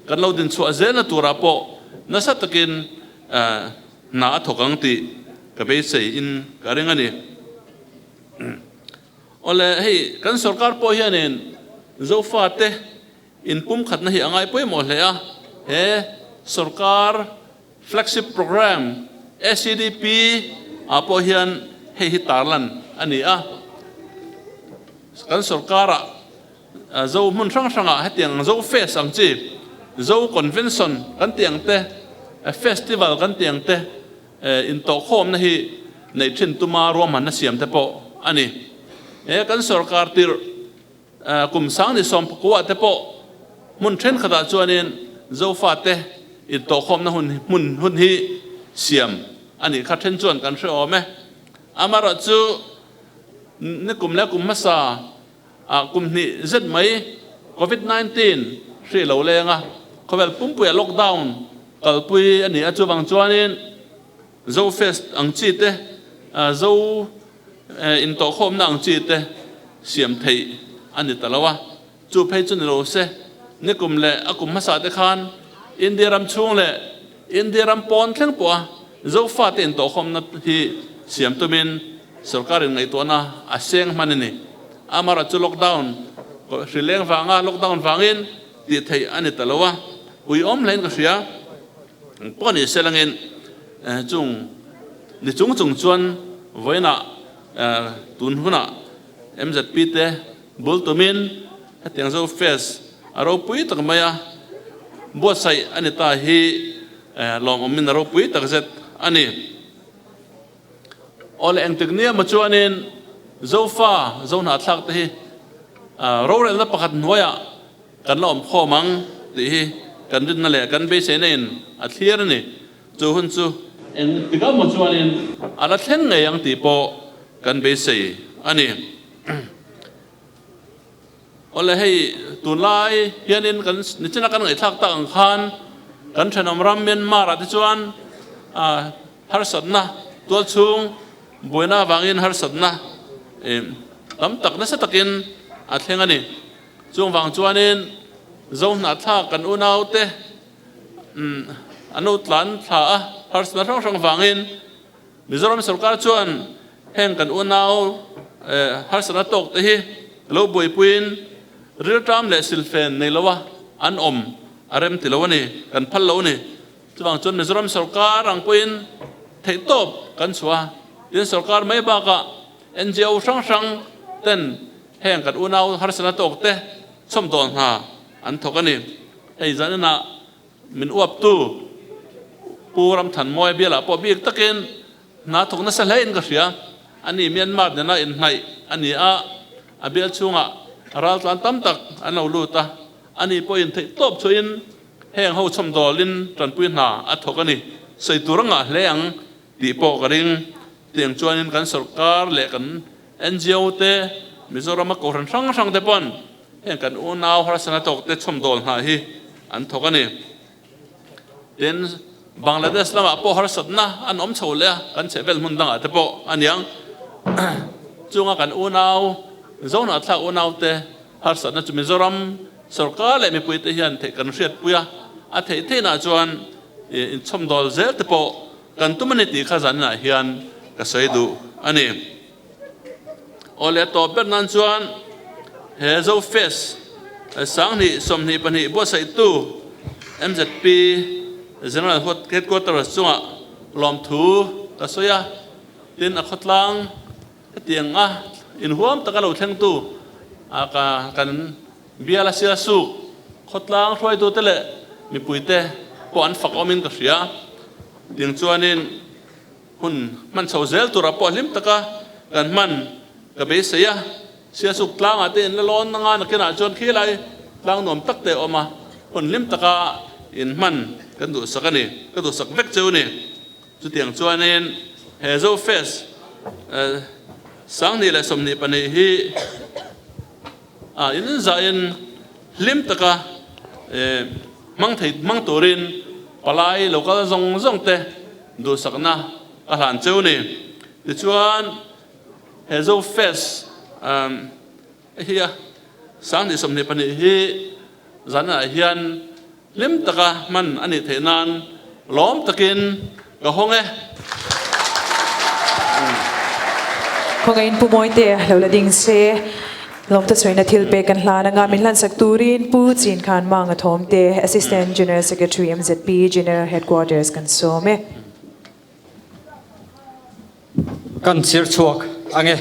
kan lo dinchhuah zelna turah pawh nasa takin hna a thawk ang tih ka beisei in ka ring a ni. Awle hei kan sorkar pawh hianin Zofate Inpumkhatna hi a ngai pawimawh hle a, he sorkar flagship programme SEDP ah pawh hian hei hi tarlan a ni a. Kan sorkarah Zo hmun hrang hrangah hetiang Zo Fest ang chi, Zo Convention kan tih ang te, Festival kan tih ang te intawhkhawmna hi neih thin tuma ruahmanna siam te pawh a ni. He kan sorkar tirh Kum 2019 te pawh hmun thenkhatah chuanin Zofate intawhkhawmna hun hmun hun hi siam a nih kha then chuan kan hre awm e. Amaherawh chu nikum leh kum hmasa ah kum hnih zet mai Covid 19 hri lo leng a, khawvel pumpuia lockdown kalpui a ni a, chuvang chuanin Zofest ang chi te, Zo intawhkhawmna ang chi te siam theih a ni ta lo a, chu phei chu ni lo se, nikum leh a kum hmasa te khan India ram chhung leh India ram pawn thleng pawha Zofate intawhkhawmna hi siam tumin sorkarin ngaihtuahna a seng hman a ni. Amaherawhchu lockdown hri leng vanga lockdown vangin tih theih a ni ta lo a, uiawm hlein ka hria. Pawh ni se langin chung ni chung chung chuan vawiinah tun hunah MZP te bul tumin hetiang zo fest a ropui tak mai a buatsaih a ni ta hi lawmawmin a ropui tak zet a ni. Aw le engtik nia maw chuanin Zofa Zohnahthlak te hi rorelna pakhat hnuaiah Kan la awm khawm ang tih hi kan rinna leh kan beiseina in a thlir a ni. Chu hun chu eng tikah maw chuanin a la thleng ngei ang tih pawh kan beisei a ni. Awle hei tunlai hianin kan nichina kan ngaihthlak tak ang khan kan thenawm ram Myanmar ah te chuan harsatna tualchhung buaina avangin harsatna tam tak nasa takin a thleng a ni. Chung vang chuanin Zohnahthlak kan unaute an lo tlan thla a, harsatna hrang hrang vangin Mizoram sorkar chuan heng kan unau harsatna tawk te hi lo buaipuiin rilṭam leh silfen nei loa an awm a rem ti lo a ni, kan phal lo a ni. Chuvang chuan Mizoram sorkar ang pawhin theihtawp kan chhuah a, tin sorkar mai bakah NGO hrang hrang ten Heng kan unau harsatna tawk te chhawmdawl hna an thawk a ni. Hei zaninah min uaptu Pu Ramthanmawia bialah pawh bik takin hna thawk nasa hlein ka hria. Ani Myanmar nena inhnaih a ni a, a bial chhungah raltlan tam tak an lo lut a, ani pawhin theih tawp chhuahin heng ho chhawmdawlin tanpui hna a thawk a ni. Sawi tur a ngah hle ang tih pawh ka ring. Tiang chuanin kan sorkar leh kan NGO te, Mizorama kohhran hrang hrang te pawn heng kan unau harsatna tawk te chhawmdawl hna hi an thawk a ni. Tin, Bangladesh lamah pawh harsatna an awm chho leh a, kan chhehvel hmun dangah te pawh a niang. Chunga kan unau, Zohnahthlak unau te harsatna chu Mizoram sorkar leh mipui te hian theih kan hriatpui a, a theih theihna chuan inchhawmdawl zel te pawh Kan tum a ni tih kha zaninah hian ka sawi duh a ni. Aw leh tawp ber nan chuan he Zofest 2022 buatsaihtu mzp General Headquarters chungah lawmthu ka sawi a, tin a khawtlang hetiang a inhuam taka lo thlengtu a kan Biala Sialsuk khawtlang hruaitute leh mipuite pawh an fak awmin ka hria. Tiang chuanin hun hman chho zel turah pawh hlim taka kan hman ka beisei a. Sialsuk tlangah te in la lawn anga nakinah chuan khilai tlang nuam tak te a awm a, hun hlim taka in hman kan duhsak a ni, ka duhsak vek cheu a ni. Chutiang chuanin he Zofest 2022 hi A in zahin hlim taka hmang thei hmang turin palai lo kal zawng zawng te duhsakna ka hlan cheu ni. Tichuan he Zo Fest hi a 2022 hi zanah hian hlim taka hman a nih theih nan lawm takin ka hawng e. Khawngaihin Pu Mawite lo la ding se, lawmte chhuaina thil pek kan hlan anga min hlansak turin Pu Chin Khan Manga Thawmte, Assistant General Secretary MZP General Headquarters kan sawm e. Kan chhiar chhuak ange.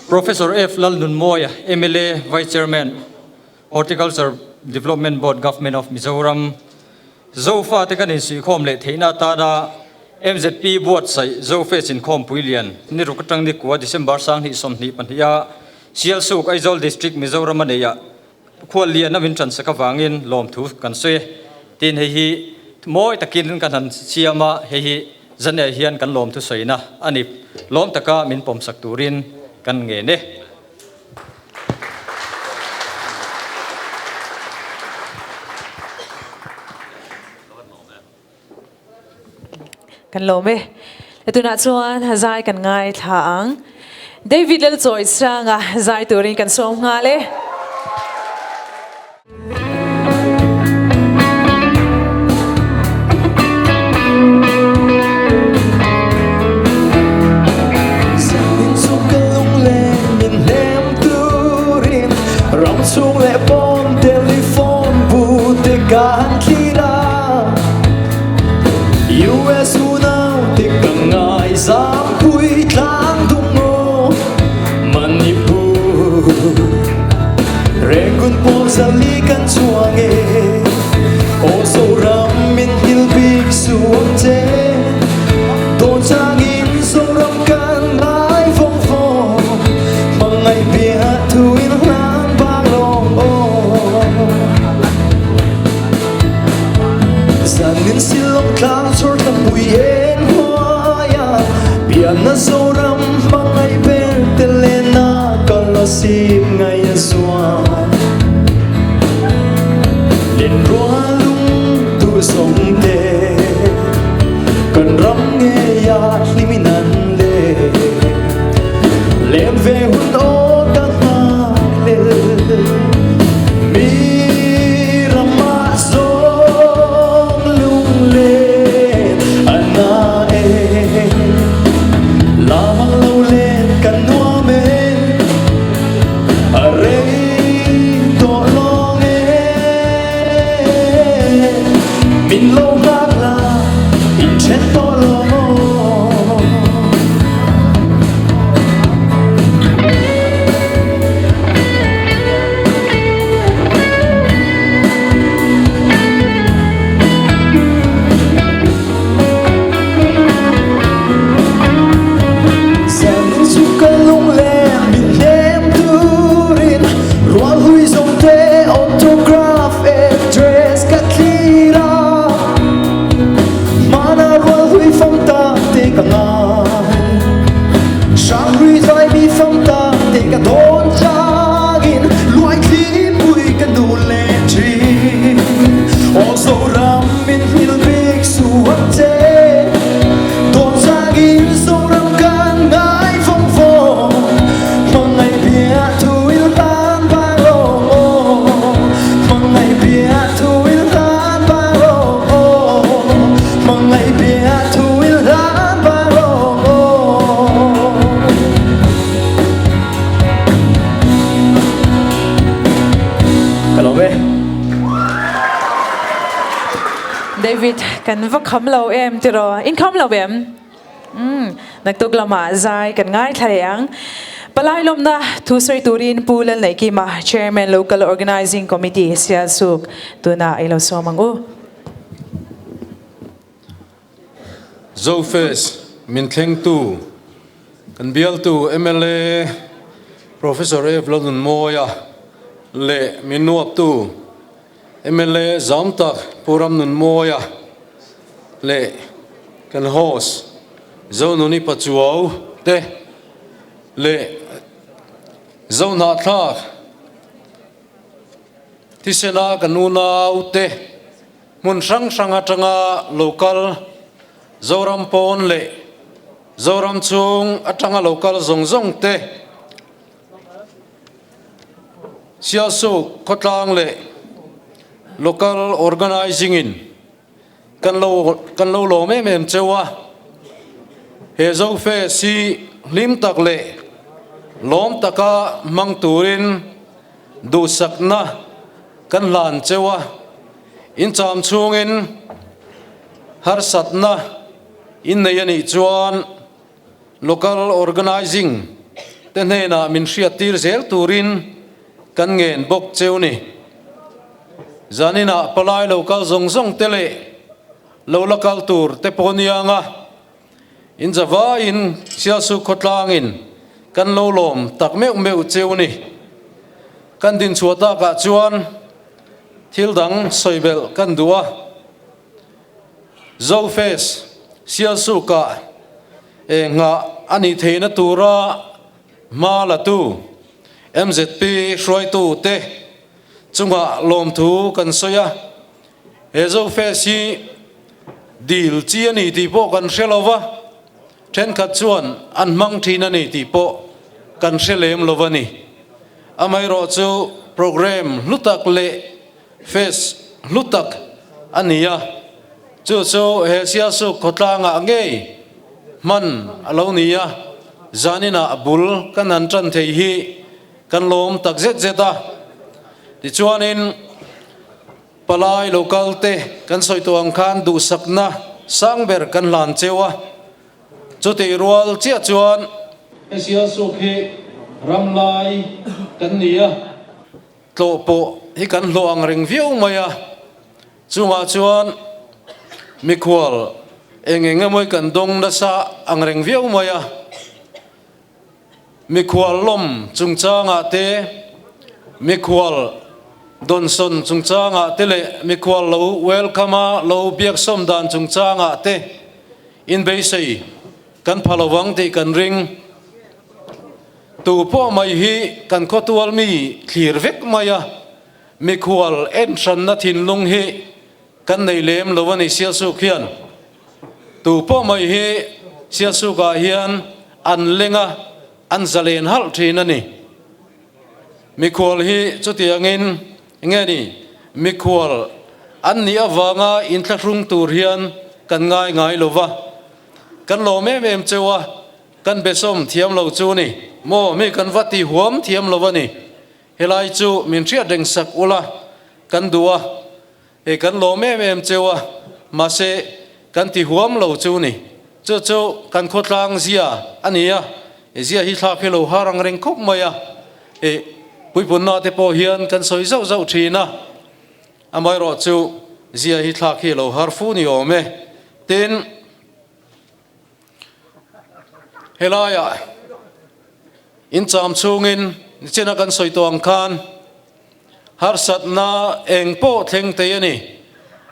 Professor F Lalnunmawia, mla, Vice Chairman, Horticulture Development Board, Government of Mizoram, Zofa te kan insuihkhawm leh theihna atana mzp buatsaih Zofest inkhawmpui lian ni ruk atang ni kua December 2022 a Sialsuk, Aizawl District, Mizoram a neih ah khual lian a min tansak avangin lawmthu kan sawi e. Tin hei hi mawi takin kan han siam a, hei hi zane hian kan lawmthu sawina a ni. Lawm taka min pawmsak turin kan ngen e. Kan lawm e. Tunah chuan zai kan ngaithla ang. David Lalchawisanga zai turin kan sawm nghal e. Len ve hun aw ka nghakhlel Mi ramah zawng lunglen a na e Lamang lo len kan nuam e A rei tawh lawng e Min lo nghak la in then tawh lo maw. Zanin chu ka lungleng min hnem turin Rual hui zawng te autograph address ka thlir a Hmana rual hui fam ta te ka ngai Hrang hlui zai mi fam ta te ka dawn changin Luai thli pui ka nu leh thin Aw Zoram min hmil bik suh ang che Dawn changin Zoram kan ngai vawng vawng Hmangaih bia thu il hlan vang aw Hmangaih bia thu il hlan vang aw Hmangaih bia thu il hlan vang aw Ka lawm e. David, kan va kham lo em tiraw? In kham lo em? Umm, naktuk lamah zai kan ngaithla leh ang. Palai lawmna thu sawi turin Pu Lalneihkima, Chairman Local Organising Committee, Sialsuk, tunah i lo sawm ang u. Zofest min thlengtu kan bialtu mla Professor F Lalnunmawia leh min nuaptu mla Zamtak Pu Ramnunmawia leh kan host Zonuni Pachuau te leh Zohnahthlak thisena kan unau te hmun hrang hrang atanga lo kal Zoram pawn leh Zoram chhung atanga lo kal zawng zawng te Sialsuk khawtlang leh Local Organising in Kan lo kan lo lawm em em cheu a, he Zofest hi hlim tak leh lawm taka hmang turin duhsakna kan hlan cheu a, incham chhungin harsatna in nei a nih chuan Local Organising te hnenah min hriattir zel turin kan ngen bawk cheu ni. Zaninah palai lo kal zawng zawng te leh lo la kal tur te pawh nianga in zavaiin Sialsuk khawtlangin kan lo lawm tak meuh meuh cheu ni. Kan dinchhuah takah chuan thil dang sawi belh kan duh a. Zofest Sialsukah enghah a nih theihna tura hma latu mzp hruaitute chungah lawmthu kan sawi a, he Zofest hi dil chi a ni tih pawh kan hre lo va, thenkhat chuan an hmang thin a ni tih pawh kan hre lem lo a ni. Amaherawhchu programme hlu tak leh Fest hlu tak a ni a, chu chu he Sialsuk khawtlangah ngei hman a lo ni a, zaninah bul kan han tan thei hi kan lawm tak zet zet a. Tichuanin palai local te kan sawi tawh ang khan duhsakna sang ber kan hlan cheu a, chutih rual chiah chuan, He Sialsuk hi ramlai kan ni a. Tlawh pawh hi kan hlawh ang reng viau mai a, chungah chuan mikhual eng eng emaw hi kan dawng nasa ang reng viau mai a, mikhual lawm chungchangah te, mikhual dawnsawn chungchangah te leh mikhual lo welcome a lo biaksawm dan chungchangah te inbeisei kan pha lovang tih kan ring. Tu pawh mai hi kan khawtual mi thlir vek mai a, mikhual en hranna thinlung hi kan nei lem lo a ni Sialsuk hian. Tu pawh mai hi Sialsukah hian an leng a, an zalen halh thin a ni. Mikhual hi chutiangin nge ni, mikhual an nih avanga inthlahrung tur hian kan ngai ngai lo va, kan lawm em em cheu a, kan besawm thiam lo chu ni maw, mi kan va ti huam thiam lo a ni. Helai chu min hriat reng sak ula kan duh a, hei kan lawm em em cheu a, mahse kan ti huam lo chu ni. Chu chu kan khawtlang zia a ni a, i zia hi thlak hi lo har ang reng khawp mai a, i puipunna te pawh hian kan sawi zauh zauh thin a, amaherawh chu zia hi thlak hi lo har fu ni awm e. Tin, helaiah incham chhungin nichina kan sawi tawh ang khan harsatna eng pawh thleng thei a ni.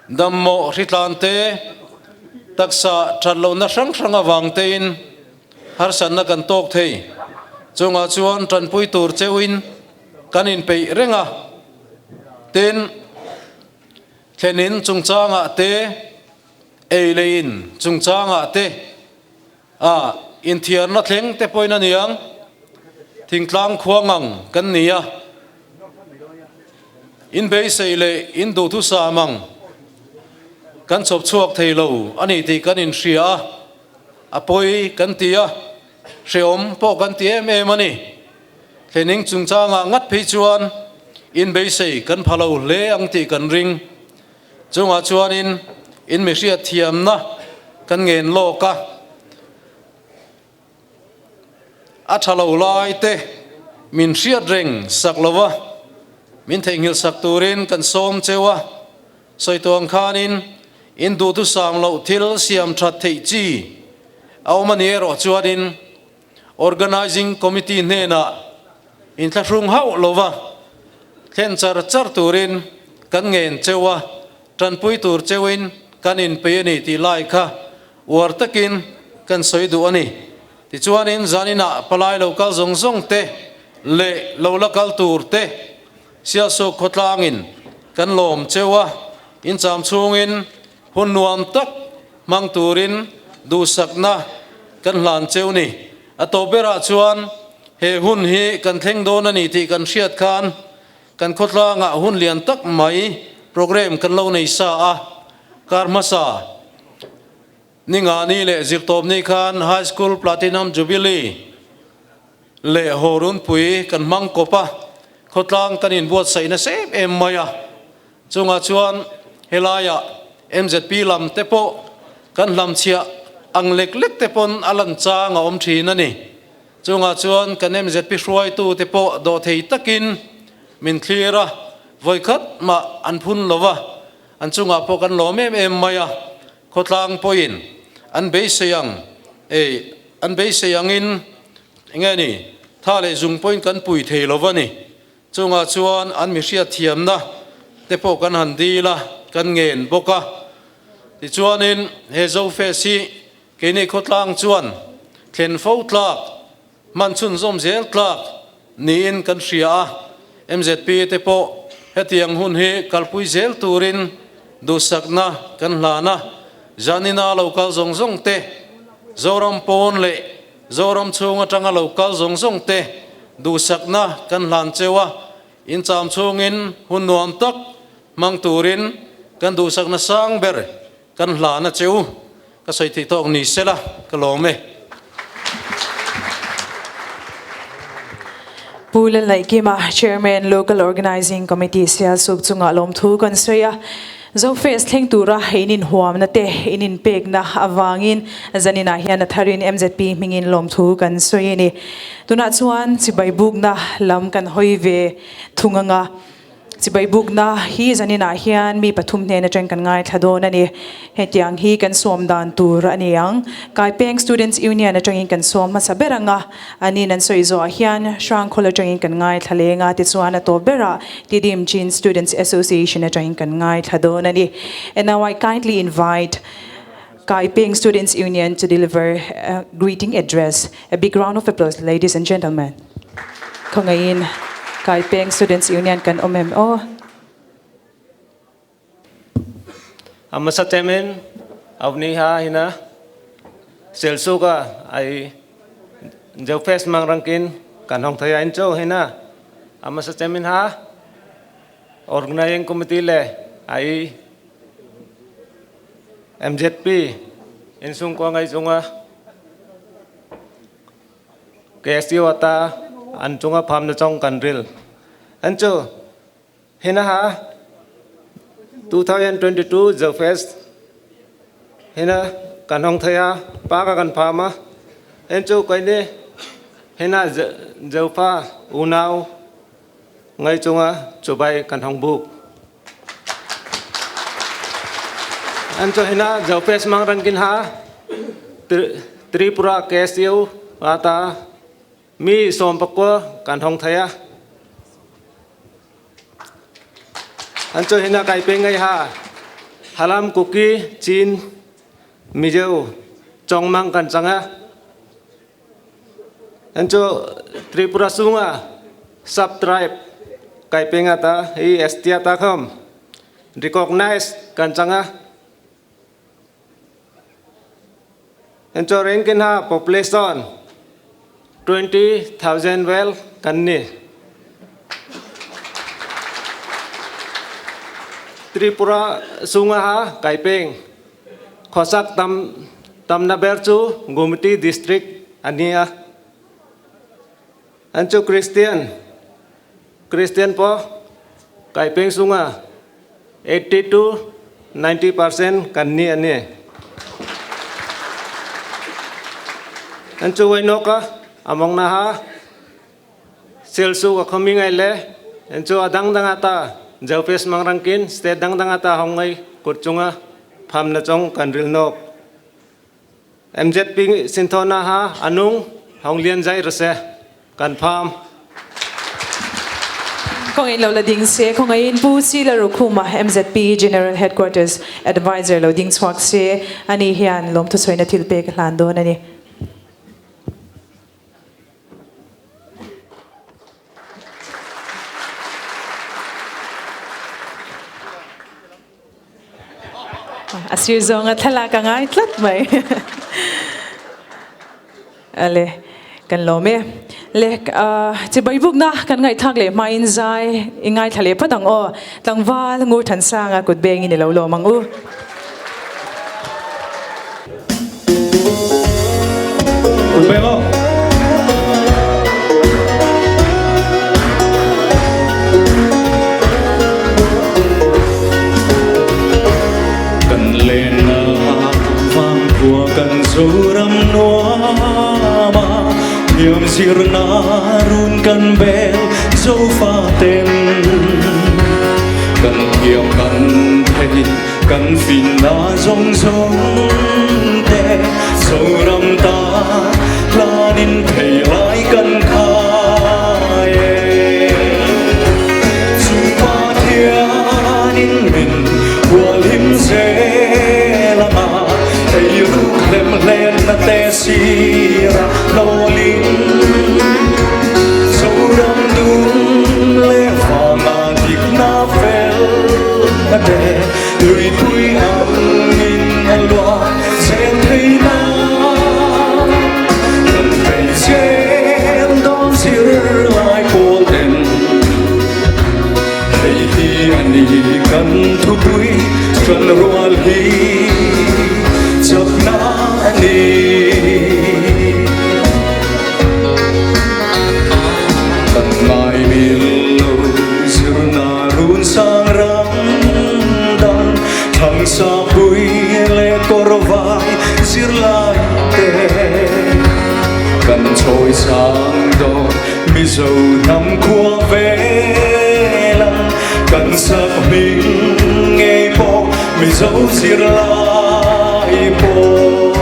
Dammawh hritlan te, taksa that lohna hrang hrang avang tein harsatna kan tawk thei. Chungah chuan tanpui tur cheuhin kan inpeih reng a. Tin, thlenin chungchangah te, Ei leh in chungchangah te a inthiarna thleng te pawhin a niang, thingtlang khua ngang kan ni a, in beisei leh in duhthusam ang kan chhawp chhuak thei lo a ni tih kan inhria a, a pawi kan ti a, hrehawm pawh kan ti em em a ni. Thlening chungchangah ngat phei chuan in beisei kan pha lo hle ang tih kan ring. Chungah chuanin in mi hriatthiamna kan ngen lawk a, a tha lo lai te min hriat reng sak lo va, min theihnghilh sak turin kan sawm cheu a, sawi tuang khanin in duhthusam loh thil siam that theih chi a awm a ni erawh chuanin Organising Committee hnenah inthlahrung hauh lova thlen char char turin kan ngen cheu a, tanpui tur cheuin kan inpei a ni tih lai kha uar takin kan sawi duh a ni. Tichuanin zaninah palai lo kal zawng zawng te leh lo la kal tur te Sialsuk khawtlangin kan lawm cheu a, incham chhungin Hun nuam tak hmang turin duhsakna kan hlan cheu ni. A tawp berah chuan he hun hi kan thleng dawn a ni tih kan hriat khan kan khawtlangah hun lian tak mai programme kan lo nei sa a. Kar hmasa Ningani leh Zirtawpni khan High School Platinum Jubilee leh Hawrunpui kan hmang kawp a, khawtlang kan inbuatsaih nasa em em mai a. Chungah chuan helaiah mzp lam te pawh kan hlamchhiah ang lek lek te pawn a lan chang a awm thin a ni. Chungah chuan kan mzp hruaitu te pawh dawhthei takin min thlir a, vawikhat mah an phun lo va, an chungah pawh kan lawm em em mai a, khawtlang pawhin an beisei ang ei an beisei angin enge ni tha leh zung pawhin kan pui thei lo va ni. Chungah chuan an mi hriatthiamna te pawh kan han dil a, kan ngen bawk a. Tichuanin he Zofest hi keini khawtlang chuan thlen fo tlak, hman chhunzawm zel tlak niin kan hria a. Mzp te pawh hetiang hun hi kalpui zel turin duhsakna kan hlan a. Zanina lo kal zawng zawng te, Zoram pawn leh Zoram chhung atanga lo kal zawng zawng te duhsakna kan hlan cheu a, incham chhungin hun nuam tak hmang turin kan duhsakna sang ber kan hlan a cheu. Ka sawi theih tawk ni sela ka lawm e. Pu Lalnaihkima, Chairman, Local Organising Committee Sialsuk chungah lawmthu kan sawi a. Zofest thleng tura in inhuamna te in inpekna avangin zaninah hian a tharin mzp hmingin lawmthu kan sawi a ni. Tunah chuan chibai bukna lam kan hawi ve thung anga chibai bukna hi zaninah hian mi pathum hnen atang kan ngaithla dawn a ni. Hetiang hi kan sawm dan tur a ni ang. Kaipeng Students Union atangin kan sawm hmasa ber anga Anin an sawi zawhah hian Hrangkhawl atangin kan ngaithla leng a, tichuan a tawp berah Tidim Chin Students Association atangin kan ngaithla dawn a ni. And now I kindly invite Kaipeng Students Union to deliver a greeting address. A big round of applause ladies and gentlemen. Khawngaihin Kaipeng Students Union kan awm em aw. Amasa temin avni ha hina selsuka ai Zofest mang rangkin kan hong thei a in chu hina amasa chemin ha organizing committee le ai MZP in sung ko ngai chunga KSU ata an chunga pham na chong kan ril an chu hina ha 2022 Zofest hina kan hong thei a pa ka kan pham a en chu kai ne hina Zofa unau ngai chunga chubai kan hong buk an chu hina Zofest mang ran kin ha Tripura KSU ata mi som pakwa kan hong thei a an chu hina kai pe ngai ha Halam Kuki Chin Mizo Chong mang kan changa an chu Tripura sunga sub tribe kai pe nga ta hi ST ta khom recognize kan changa an chu rengkin ha population 20,000 well kan ni Tripura sunga ha kaipeng khosak tam tamna ber chu Gomti district ania an chu Christian Christian po kaipeng sunga 80 to 90% kan ni ani an chu wainoka among na ha selsu ka khomi ngai le an chu adang dang ata Zofest mangrangkin state dang dang ata hongai kut chunga pham na chong kan ril nok MZP sinthona ha anung hong lian zai rase kan pham Kong in lo la ding se kong in pu si la rukhuma MZP General Headquarters Advisor lo ding chuak se ani hian lom thu soina thil pek hlan don ani. A sir zawng a thlalak a ngai tlat mai. Ale, kan lawm e. Le, chibai bukna kan ngaihthlak leh hmain zai i ngaithla leh phawt ang aw. Tlangval ngur than sanga kut bengin i lo lawm ang u. Kut beng aw. Kan lenna vangkhua kan Zoram nuama thiam zirna run kan bel Zofa ten kan thiam kan thei kan finna zawng zawng te Zoram ta hlanin thei lai kan khai e. Chu Pathianin min hualhim zel anga ei ruk hlem hlenna te sira hlawlin Zoram dum leh vanga dikna fel a te luipui angin a luah zel thei nan kan bei zel dawn zir lai pawl ten hei hi a ni kan thupui chuan rual hi chakna a ni. Kan ngai mil lo zirna run sang ram dang thang sa pui leh kawr vai zir lai te kan chawi sang dawn Mizo hnam khua velang kan sak hming ngei pawh Mizo zir lai pawh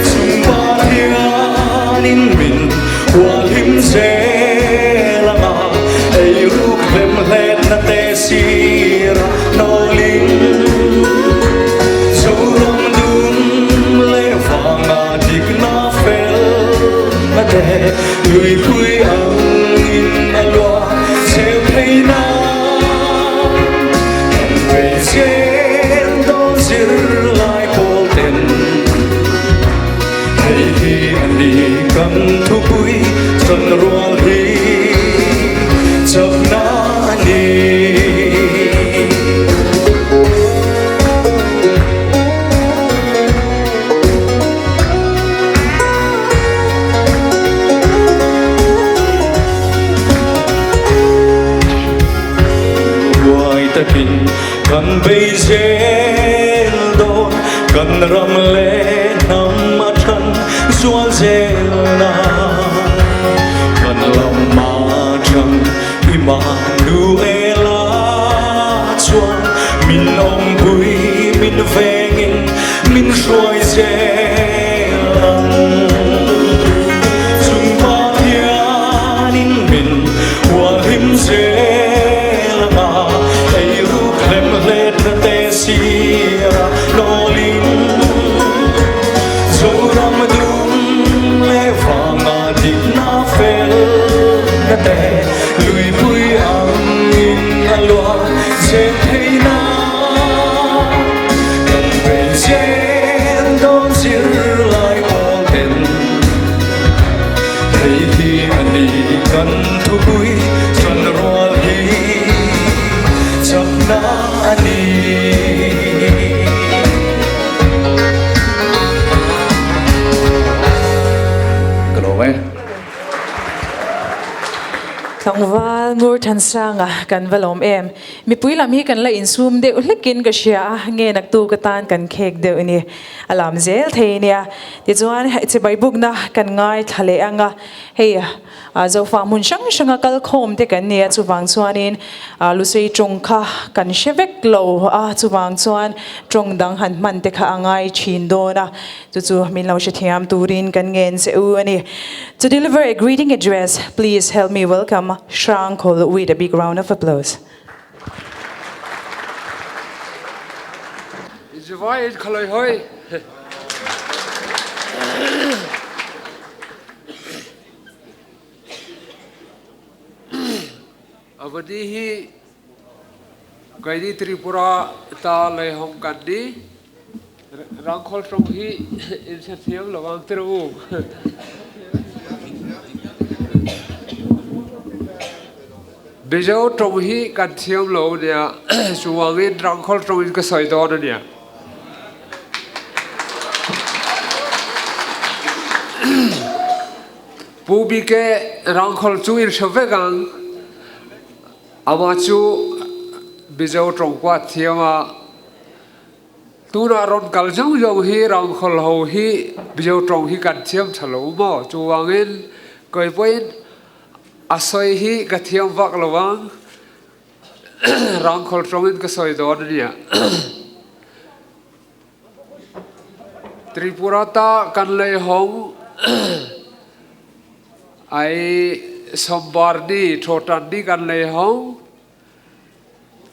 chung Pathianin min hualhim zel anga ei ruk hlem hletna te sira nawlin Zoram dum leh vanga dikna fel a te luipui angin a luah cheu thei nan kan bei zel dawn zir lai pawl ten hei hi a ni kan Ṭan rual hi chakna a ni. Huai takin kan bei zel dawn, kan ram leh hnam a ṭhan zual zel na. Kan lam a ṭhang i Manuela chuan min awmpui, min vengin min hruai zel ang. Chung Pathianin min hualhim zel ang a, eiruk hlem hletna te sira nawlin. Zoram dum leh vanga dikna fel na te luipui angin a luah zel thei na. Kan bei zel dawn zirlai pawl ten hei hi a ni kan thupui chuan rual hi chakna a ni. Ka lawm e. Tlangval Ngur Thansanga kan va lawm em. Mipui lam hi kan la insum deuh hlekin ka hria a, nge naktu ka tan kan khek deuh ni. A lam zel thei nia. Tichuan chibai bukna kan ngaithla leh ang a, hei Zofa hmun hrang hranga kal khawm te kan ni a, chuvang chuanin Lusei tawng kha kan hre vek lo a, chuvang chuan tawng dang han hman te kha a ngai thin dawn a, chu chu min lo hrethiam turin kan ngen che u a ni. To deliver a greeting address, please help me welcome Hrangkhawl with a big round of applause. Zuvai in khaloi hoi. Avadi hi kaini Tripura ta lei hong kan ni rangkhol tong hi in se thiam lawang tru. Mizo tawng hi kan thiam lo nia, chuvangin Rangkhawl tawngin ka sawi dawn a nia. Pu BK Rangkhawl chu in hre vek ang, amah chu Mizo tawng pawh a thiam a, tunah rawn kal zawng zawng hi Rangkhawl ho hi Mizo tawng hi kan thiam tha lo maw, chuvangin kei pawhin A sawi hi ka thiam vak lo ang, rangkhawl tawngin ka sawi dawn a nia. Tripura ta kan lei hawng ai Sombar ni, Thotan ni kan lei hawng,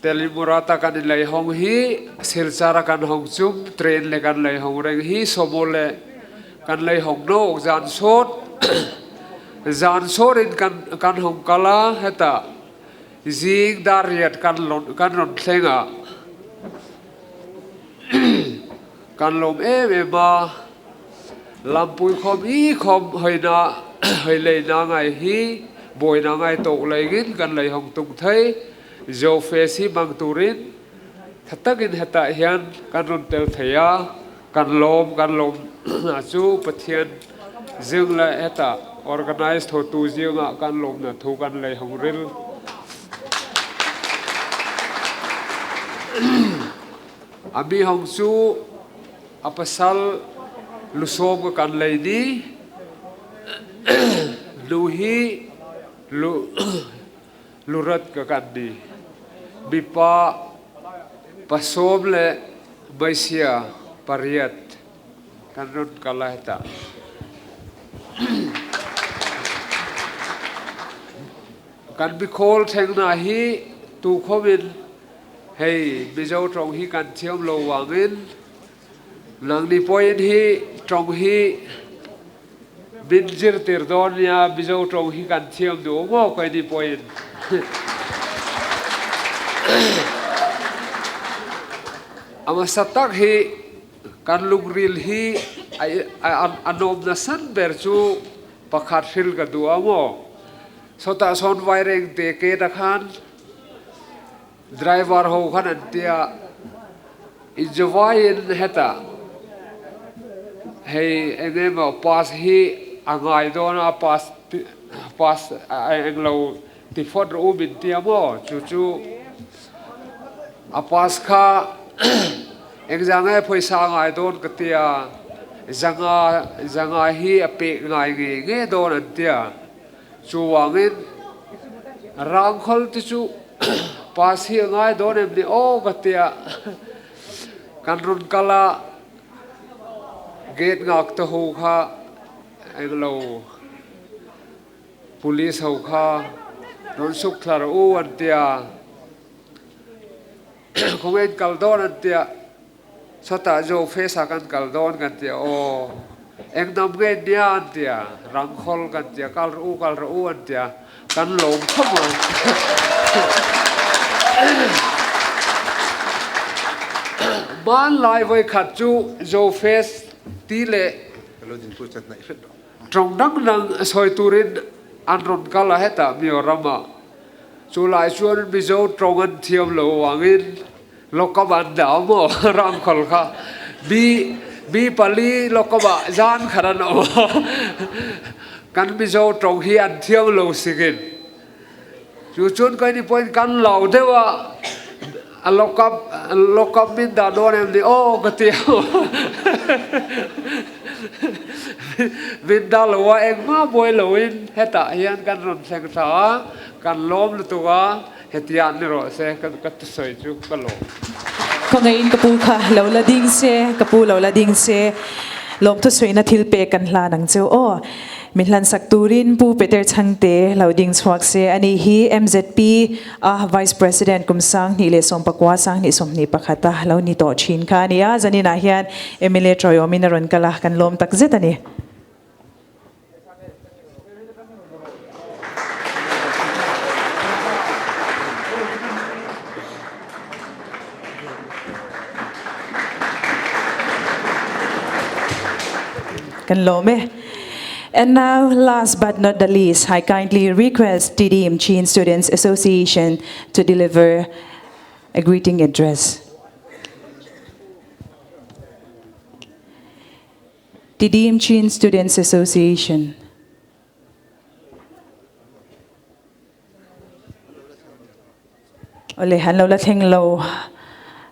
Telimura ta kan in lei hawng hi Silchar a kan hawng chum train le kan lei hawng reng hi Somo le kan lei hawng no zan sawt zan sawt in kan kan hawng kal a heta zing dar riat kan lon kan rawn thleng a kan lawm em em a lampui khawm i khawm hawi na hawi lei na ngai hi bawi na ngai tawk lengin kan lei hawng tung thei. Zofe si hmang turin tha takin hetah hian kan rawn tel thei a, kan lawm kan lawm hna chu Pathian zing leh hetah organize thotu zingah kan lawmna thu kan lei hawng ril. A mi hawng chu a pasal lusawm ka kan lei ni nu hi lu Lurat ka kan ni. Mipa pasawm le hmeichhia pariat kan rawn kal a hetah. Kan mikhawl thlengna hi tukhawm in hei Mizo tawng hi kan thiam lo vangin nangni pawhin hi tawng hi Min zirtir dawn nia Mizo tawng hi kan thiam duh maw keini pawhin. A hmasa tak hi kan lungril hi a nawmna san ber chu Pakhat hril ka duh a maw? Sawtah sawn Vairengte gate ah khan driver ho khan an tia inzawaiin hetah hei eng emaw pass hi a ngai dawn a pass pass englo ti phawt rawh u min tia maw chu chu a pass kha engzah nge pawisa a ngai dawn ka tia zanga zanga hi a pek ngai ngei ngei dawn an tia chuvangin rangkhawl te chu pass hi a ngai dawn em ni aw ka tia kan rawn kal a gate nghak te ho kha englo. Police ho kha rawn suk thla rawh u an tia, khawnge in kal dawn an tia, sawtah Zo Face ah kan kal dawn kan tia aw, eng hnam nge in nia an tia, Rangkhawl kan tia, kal rawh u kal rawh u an tia, kan lawm khawp a. Hmanlai vawikhat chu Zo Face ti leh Tawng dang dang sawi turin an rawn kal a hetah Mizoram-ah. Chu lai chuan Mizo tawng an thiam lo avangin lawkam an dah maw Ramkhawl kha mi mi pali lawkamah zan khat an awm a, kan Mizo tawng hi an thiam lo singin. Chu chuan keini pawhin kan lo deuh a, a lawkam lawkam min dah dawn em ni aw ka ti a, min dah lo a engmah buai loin hetah hian kan rawn thleng tha a, kan lawm lutuk a, hetiang ni rawh se ka thusawi chu ka lawm. Khawngaihin ka pu kha lo la ding se, ka pu lo la ding se, lawm thusawiina thil pek kan hlan ang cheu aw. Mi hlansak turin Pu Peter Chhangte lo ding chhuak se a nih hi MZP a Vice President kum 2019 2021 a lo ni tawh thin kha a ni a, zaninah hian mla tawiawmin a rawn kal a, kan lawm tak zet a ni. Kan lawm e. And now, last but not the least, I kindly request Tidim Chin Students Association to deliver a greeting address. Tidim Chin Students Association. Awle, an lo la thleng lo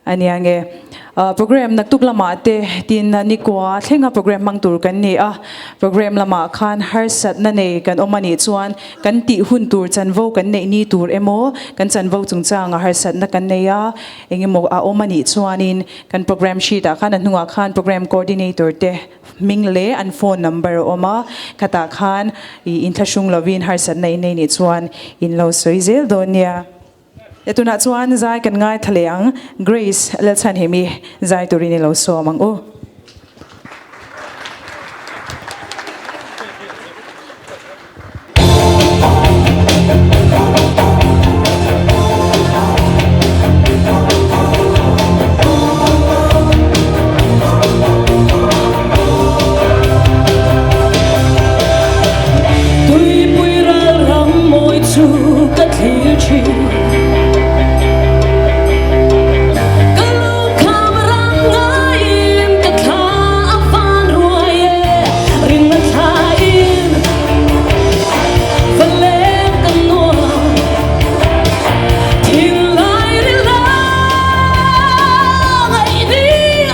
a nia nge. Program naktuk lamah te tin nikua thlenga program hmang tur kan ni a. Program lamah khan harsatna nei kan awm a nih chuan kan tih hun tur chanvo kan neih ni tur emaw kan chanvo chungchanga harsatna kan nei a, engemaw a awm a nih chuanin kan program sheet ah khan a hnungah khan program coordinator te hming leh an phone number a awm a, khatah khan ih inthlahrung lovin harsatna in nei nih chuan in lo sawi zel dawn nia. E tunah chuan zai kan ngaithla leh ang, Grace Lalchhanhimi zai turin i lo sawm ang u. Tuipui ral ram mawi chu ka thlir thin. Ka lungkham ram ngaiin ka thla a van ruai e, rinna thlain va leng ka nuam. Thinlai rilrang ngaih ni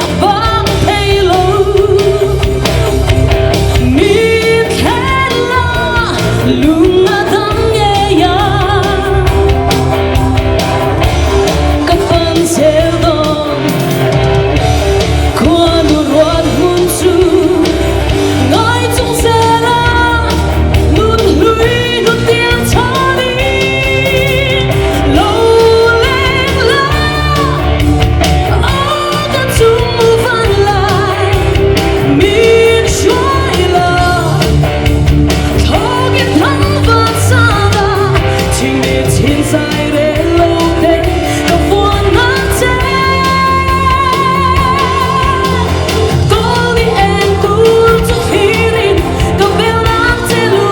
a vang thei lo. Mi thlen la lung a dam ngei a, ka fan zel dawn. Khuanu ruat hmun chu ngai chung zel a, nun hlui nun tiang chhanin lo leng la. Aw ka chung van lai min hruai la, thawkin thang van sang a, thing leh chin zai rel lo te ka vuan nan che. Kawl ni eng tur chu thlirin ka bel nan che lu.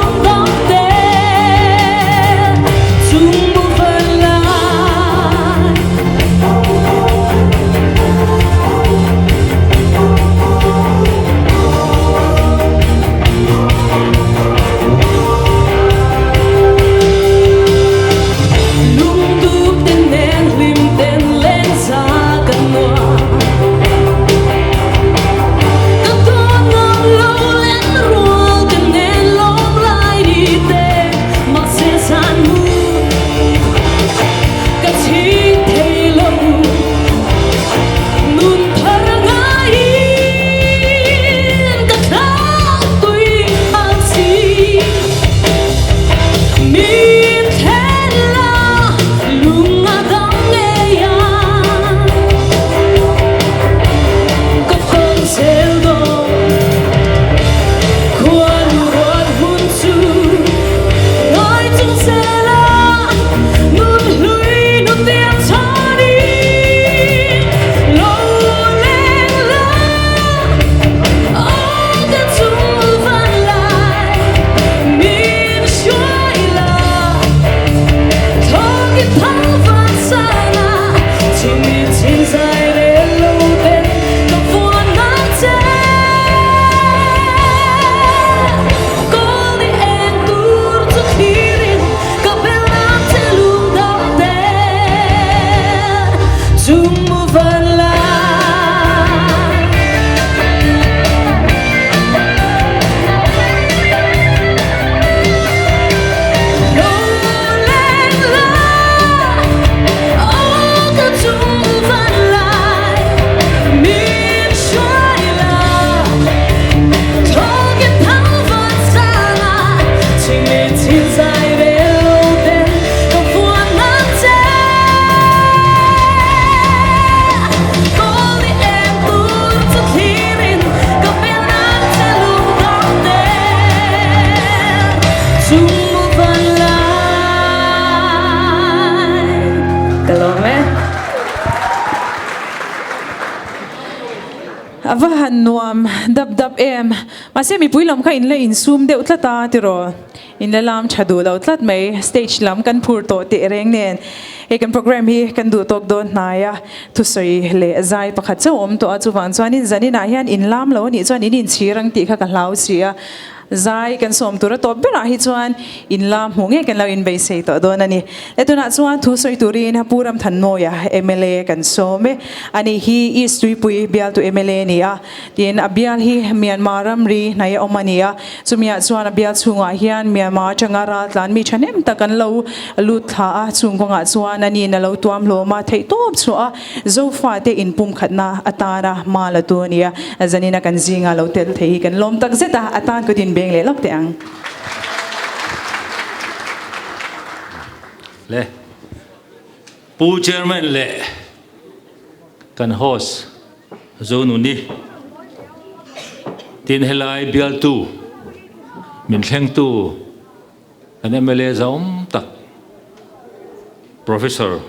A va han nuam dap dap em. Mahse mipui lam kha in la insum deuh tlat a tiraw? In la lam tha duh lo tlat mai. Stage lam kan phur tawh teh reng nen hei kan program hi kan duh tawk dawn hnai a. Thusawi leh zai pakhat chauh awm tawh a, chuvang chuanin zaninah hian in lam lo anih chuan in inchhir ang tih kha ka hlau si a. Zai kan sawm tur a tawp berah hi chuan in la hmuh ngei kan lo inbeisei tawh dawn a ni. Le tunah chuan thu sawi turin Pu Ramthanmawia mla kan sawm e. Ani hi East Tuipui bialtu mla a ni a, tin a bial hi Myanmar ramri hnai a awm a ni a. Chumiah chuan a bial chhungah hian Myanmar atanga raltlan mi thahnem tak an lo lut thla a, chung kawngah chuan aniin a lo tuam hlawm a, theihtawp chhuah a Zofate inpumkhatna atana hma la tu a ni a, zanina kan zinga lo tel thei hi kan lawm tak zet a, a tan kut inbeng leh lawk teh ang. Le Pu Chairman leh kan host Zonuni tin helai bialtu min thlengtu Kan mla zawm tak Professor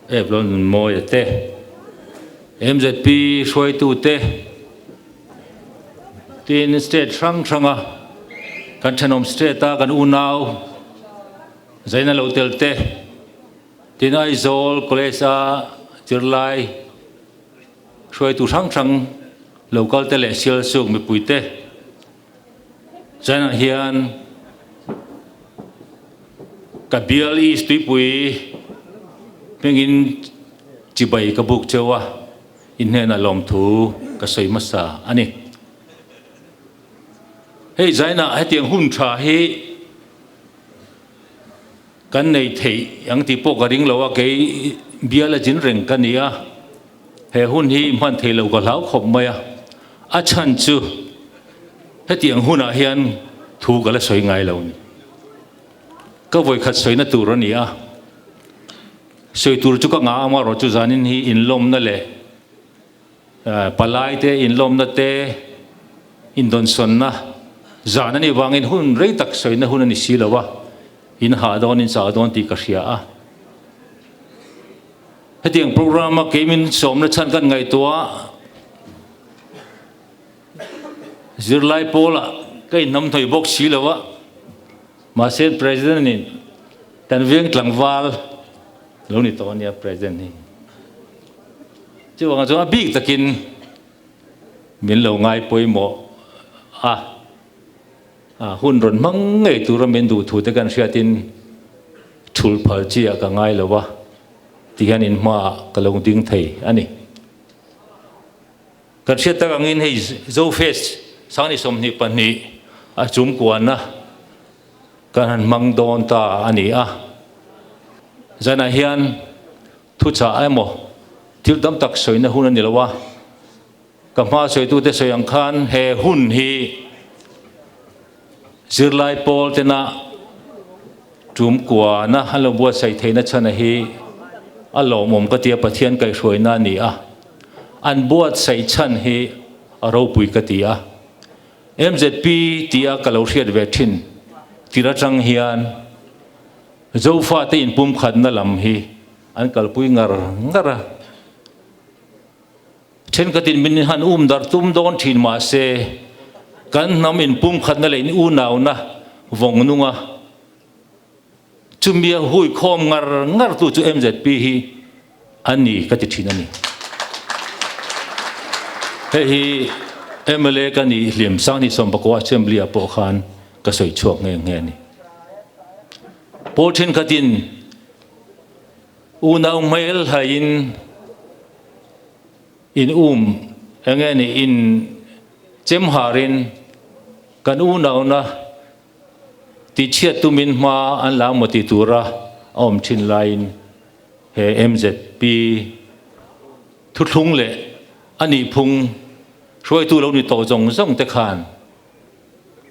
Evelyn Nunmawia te, mzp hruaitu te, tin state hrang hranga kan thenawm state a kan unau Zaina lo tel te, tin Aizawl College a zirlai hruaitu hrang hrang lo kal te leh Sialsuk mipui te, China hian ka bial East tuipui hmingin chibai ka buk cheu a, in hnenah lawmthu ka sawi hmasa a ni. Hei China hetiang hun tha hi kan nei theih ang tih pawh ka ring lo a, kei bial a jin reng ka ni a, he hun hi hman thei lo ka hlau khawp mai a, a chhan chu hetiang hunah hian thu ka la sawi ngai lo ni. Ka vawikhat sawina tur a ni a, sawi tur chu ka ngah amarawh chu zanin hi inlawmna leh Palai te, inlawmna te, indawnsawnna zan a nih vangin hun rei tak sawina hun a ni si lo a, in hah dawn, in chah dawn tih ka hria a. Hetiang program a kei min sawmna chhan kan ngaihtuah zirlai pawlah ka inhnamhnawih bawk si lo a, mahse President in kan veng tlangval lo ni tawh a nia President hi. Chuvangah chuan a bik takin min lo ngai pawimawh a, hun rawn hmang ngei tura min duh thu te kan hriatin thul phal chi ah ka ngai lo va ti hian in hmaah ka lo ding thei a ni. Kan hriat tak angin hei Zofest Sangni 22 a chungkuana kan han hmang dawn ta a ni a, zanah hian Thuchah emaw thil tam tak sawina hun a ni lo a, ka hma sawitute sawi ang khan he hun hi zirlai pawl tena tum kuana an lo buatsaih theihna chhana hi a lawmawm ka ti a, Pathian kaihhruaina a ni a, an buatsaih chhan hi a ropui ka ti a. MZP tia ka lo hriat ve thin tir atang hian Zofate inpumkhatna lam hi an kalpui ngar ngar a, thenkhatin min han um darh tum dawn thin mah se kan hnam inpumkhatna leh in unauna vawng nunga chumia hui khawm ngar ngar tu chu MZP hi a ni ka ti thin a ni. Hei hi mla ka nih hlim Sangni Sawmpakua Assembly ah pawh khan ka sawi chhuak nghe nghe a ni. Pawl thenkhatin unau hmel hlaiin in um enge ni in chem harin kan unauna tihchhiat tumin hma an la maw ti tura a awm thin laiin he MZP thuthlung leh a nihphung hruaitu lo ni tawh zawng zawng te khan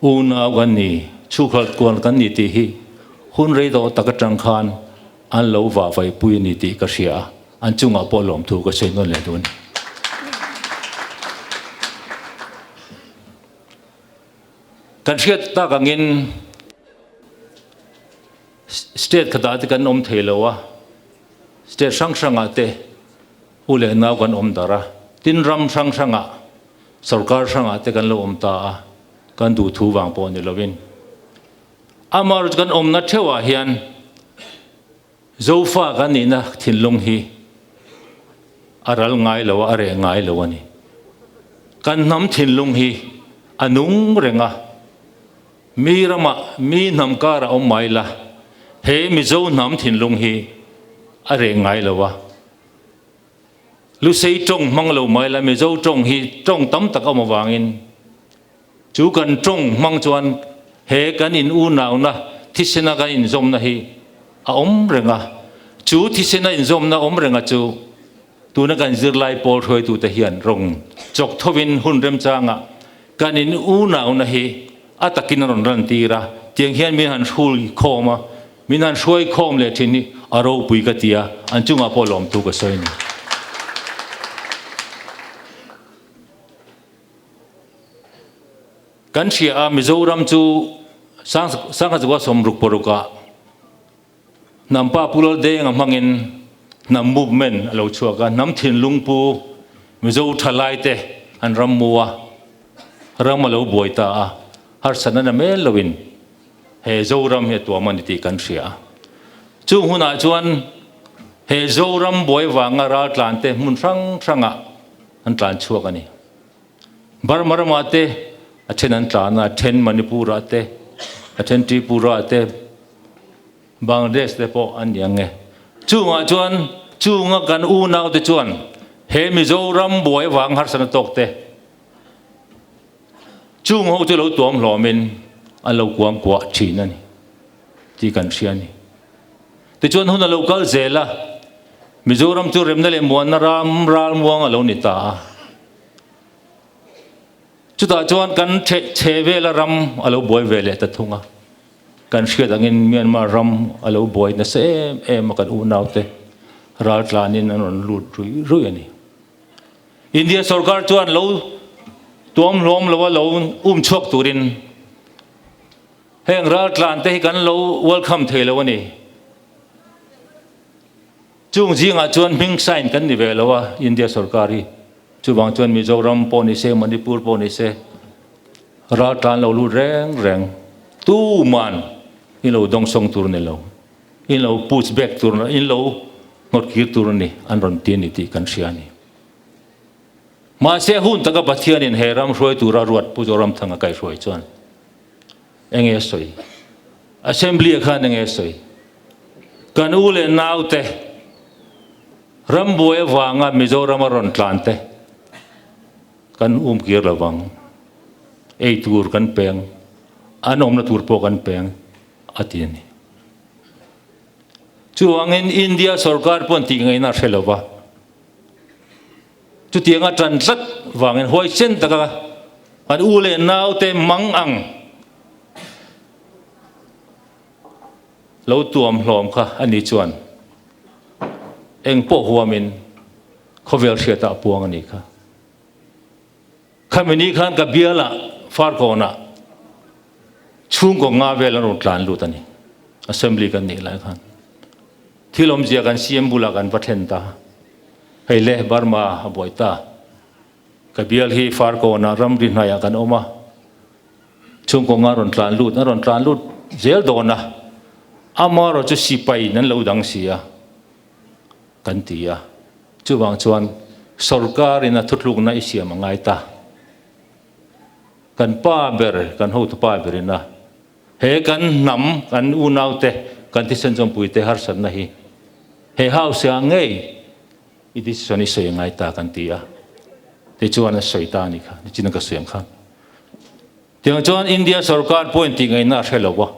Unau kan ni, chhukhalh kual kan ni tih hi hun rei dawh tak atang khan an lo vahvaihpui a ni tih ka hria a, an chungah pawh lawmthu ka sawi nawn leh duh a ni. Kan hriat tak angin state khatah te kan awm thei lo a, state hrang hrangah te u leh nau kan awm darh a, tin ram hrang hrangah. Sorkar hrangah te kan lo awm ta a, kan duh thu vang pawh ni lovin. Amaherawhchu kan awmna theuhah hian Zofa kan nihna thinlung hi a ral ngai lo a, a reh ngai lo a ni. Kan hnam thinlung hi a nung reng a, mi ramah mi hnam karah awm mai la, he Mizo hnam thinlung hi a reh ngai lo a. Lusei tawng hmang lo mai la, Mizo tawng hi tawng tam tak a awm avangin chu kan tawng hmang chuan he kan in unauna thisena kan inzawmna hi a awm reng a. Chu thisena inzawmna awm renga chu tuna kan zirlai pawl hruaitute hian rawng chawk thovin hun remchangah kan in unauna hi a takin a rawn rantir a, tiang hian min han hrul khawm a. Min han hruai khawm leh thin hi a ropui ka ti a, an chungah pawh lawmthu ka sawi a ni. Kan hria a, Mizoram chu Sangha Chukua 66 ah Hnampa Pu Laldenga hmangin hnam movement a lo chhuak a, hnam thinlung pu Mizo thalaite an ram mu a, ram a lo buai ta a, harsatna na mel loin He Zoram hi a tuam a ni tih kan hria a. Chung hunah chuan he Zoram buai vanga ral tlan te hmun hrang hrangah an tlan chhuak a ni. Burma ramah te a then an tlan a, a then Manipur-ah te, a then Tripura-ah te, Bangladesh te pawh an ni ang e. Chungah chuan chunga kan unaute chuan he Mizoram buai vang harsatna tawk te, Chung ho chu lo tuam hlawmin an lo kuang kuah thin a ni tih kan hria a ni. Tichuan hun a lo kal zel a, Mizoram chu remna leh muanna ram ralmuang a lo ni ta a. Chutah chuan kan chhe vela ram a lo buai ve leh ta thung a. Kan hriat angin Myanmar ram a lo buai nasa em em a kan unaute raltlanin an rawn lut ruih ruih a ni. India sorkar chuan lo tuam hlawm lo a lo um chhuak turin heng raltlan te hi kan lo welcome thei lo a ni. Chung zingah chuan hming sign kan ni ve lo a India sorkar hi. Chuvang chuan Mizoram pawh ni se, Manipur pawh ni se raltlan lo lut reng reng tuman in lo dawngsawng tur a ni lo. In lo push back tur, in lo hnawt kir tur a ni, an rawn ti a ni tih kan hria a ni. Mahse hun taka Pathianin he ram hruai tura ruat Pu Zoramthanga kaihhruai chuan enge a sawi? Assembly-ah khan enge a sawi? Kan u leh naute rambuai avanga Mizorama rawn tlan te kan um kir lovang, ei tur kan peng, an awmna tur pawh kan peng a ti a ni. Chuvangin India sorkar pawh an tih ngaihna a hre lo va. Chutianga tan tlat vangin huaisen taka an u leh naute mang ang lo tuam hlawm kha a ni chuan eng pawh huamin khawvel hriatah a puang a nih kha. Khami ni khan ka bialah Farkawnah chhungkaw nga vel an rawn tlan lut a ni. Assembly kan nih lai khan thil awmzia kan CM bulah kan va thlen ta. Hei le Burma a buai ta. Ka bial hi Farkawnah ramri hnaiah kan awm a. Chhungkaw nga rawn tlan lut, an rawn tlan lut zel dawn a. Amaherawhchu sipai in an lo dang si a. Kan ti a, chuvang chuan sorkarin a thutlukna i siam a ngai ta. Kan pa ber, kan hotu pa berin a he kan hnam, kan unaute, kan thisen chawmpuite harsatna hi he house ah ngei i decision i sawi a ngai ta kan ti a, tichuan a sawi ta a ni kha, nichin a ka sawi ang khan. Tiang chuan India sorkar pawhin tih ngaihna a hre lo a,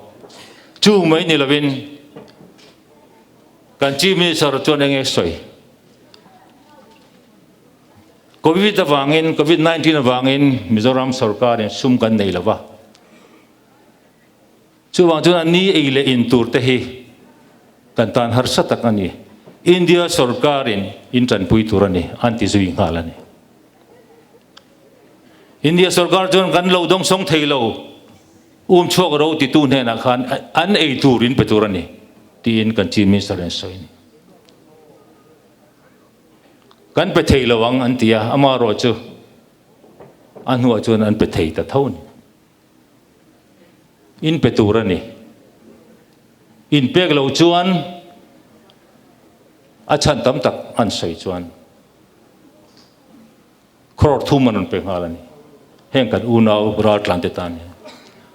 chu mai ni lovin Kan Chief Minister chuan enge sawi? Covid avangin, Covid 19 avangin Mizoram sorkarin sum kan nei lova. Chuvang chuan a ni ei leh in tur te hi kan tan harsa tak a ni. India sorkarin in tanpui tur a ni, an ti zui nghal a ni. India sorkar chuan kan lo dawngsawng thei lo. Um chhuak ro titu hnenah khan an ei tur in pe tur a ni tiin kan Chief Minister in sawi a ni. Kan pe thei lo ang an ti a, amaherawh chu A hnuah chuan an pe thei ta tho a ni. In pe tur a ni. In pek loh chuan a chhan tam tak an sawi chuan crore thum an rawn pe nghal a ni. Heng kan unau raltlan te tan hian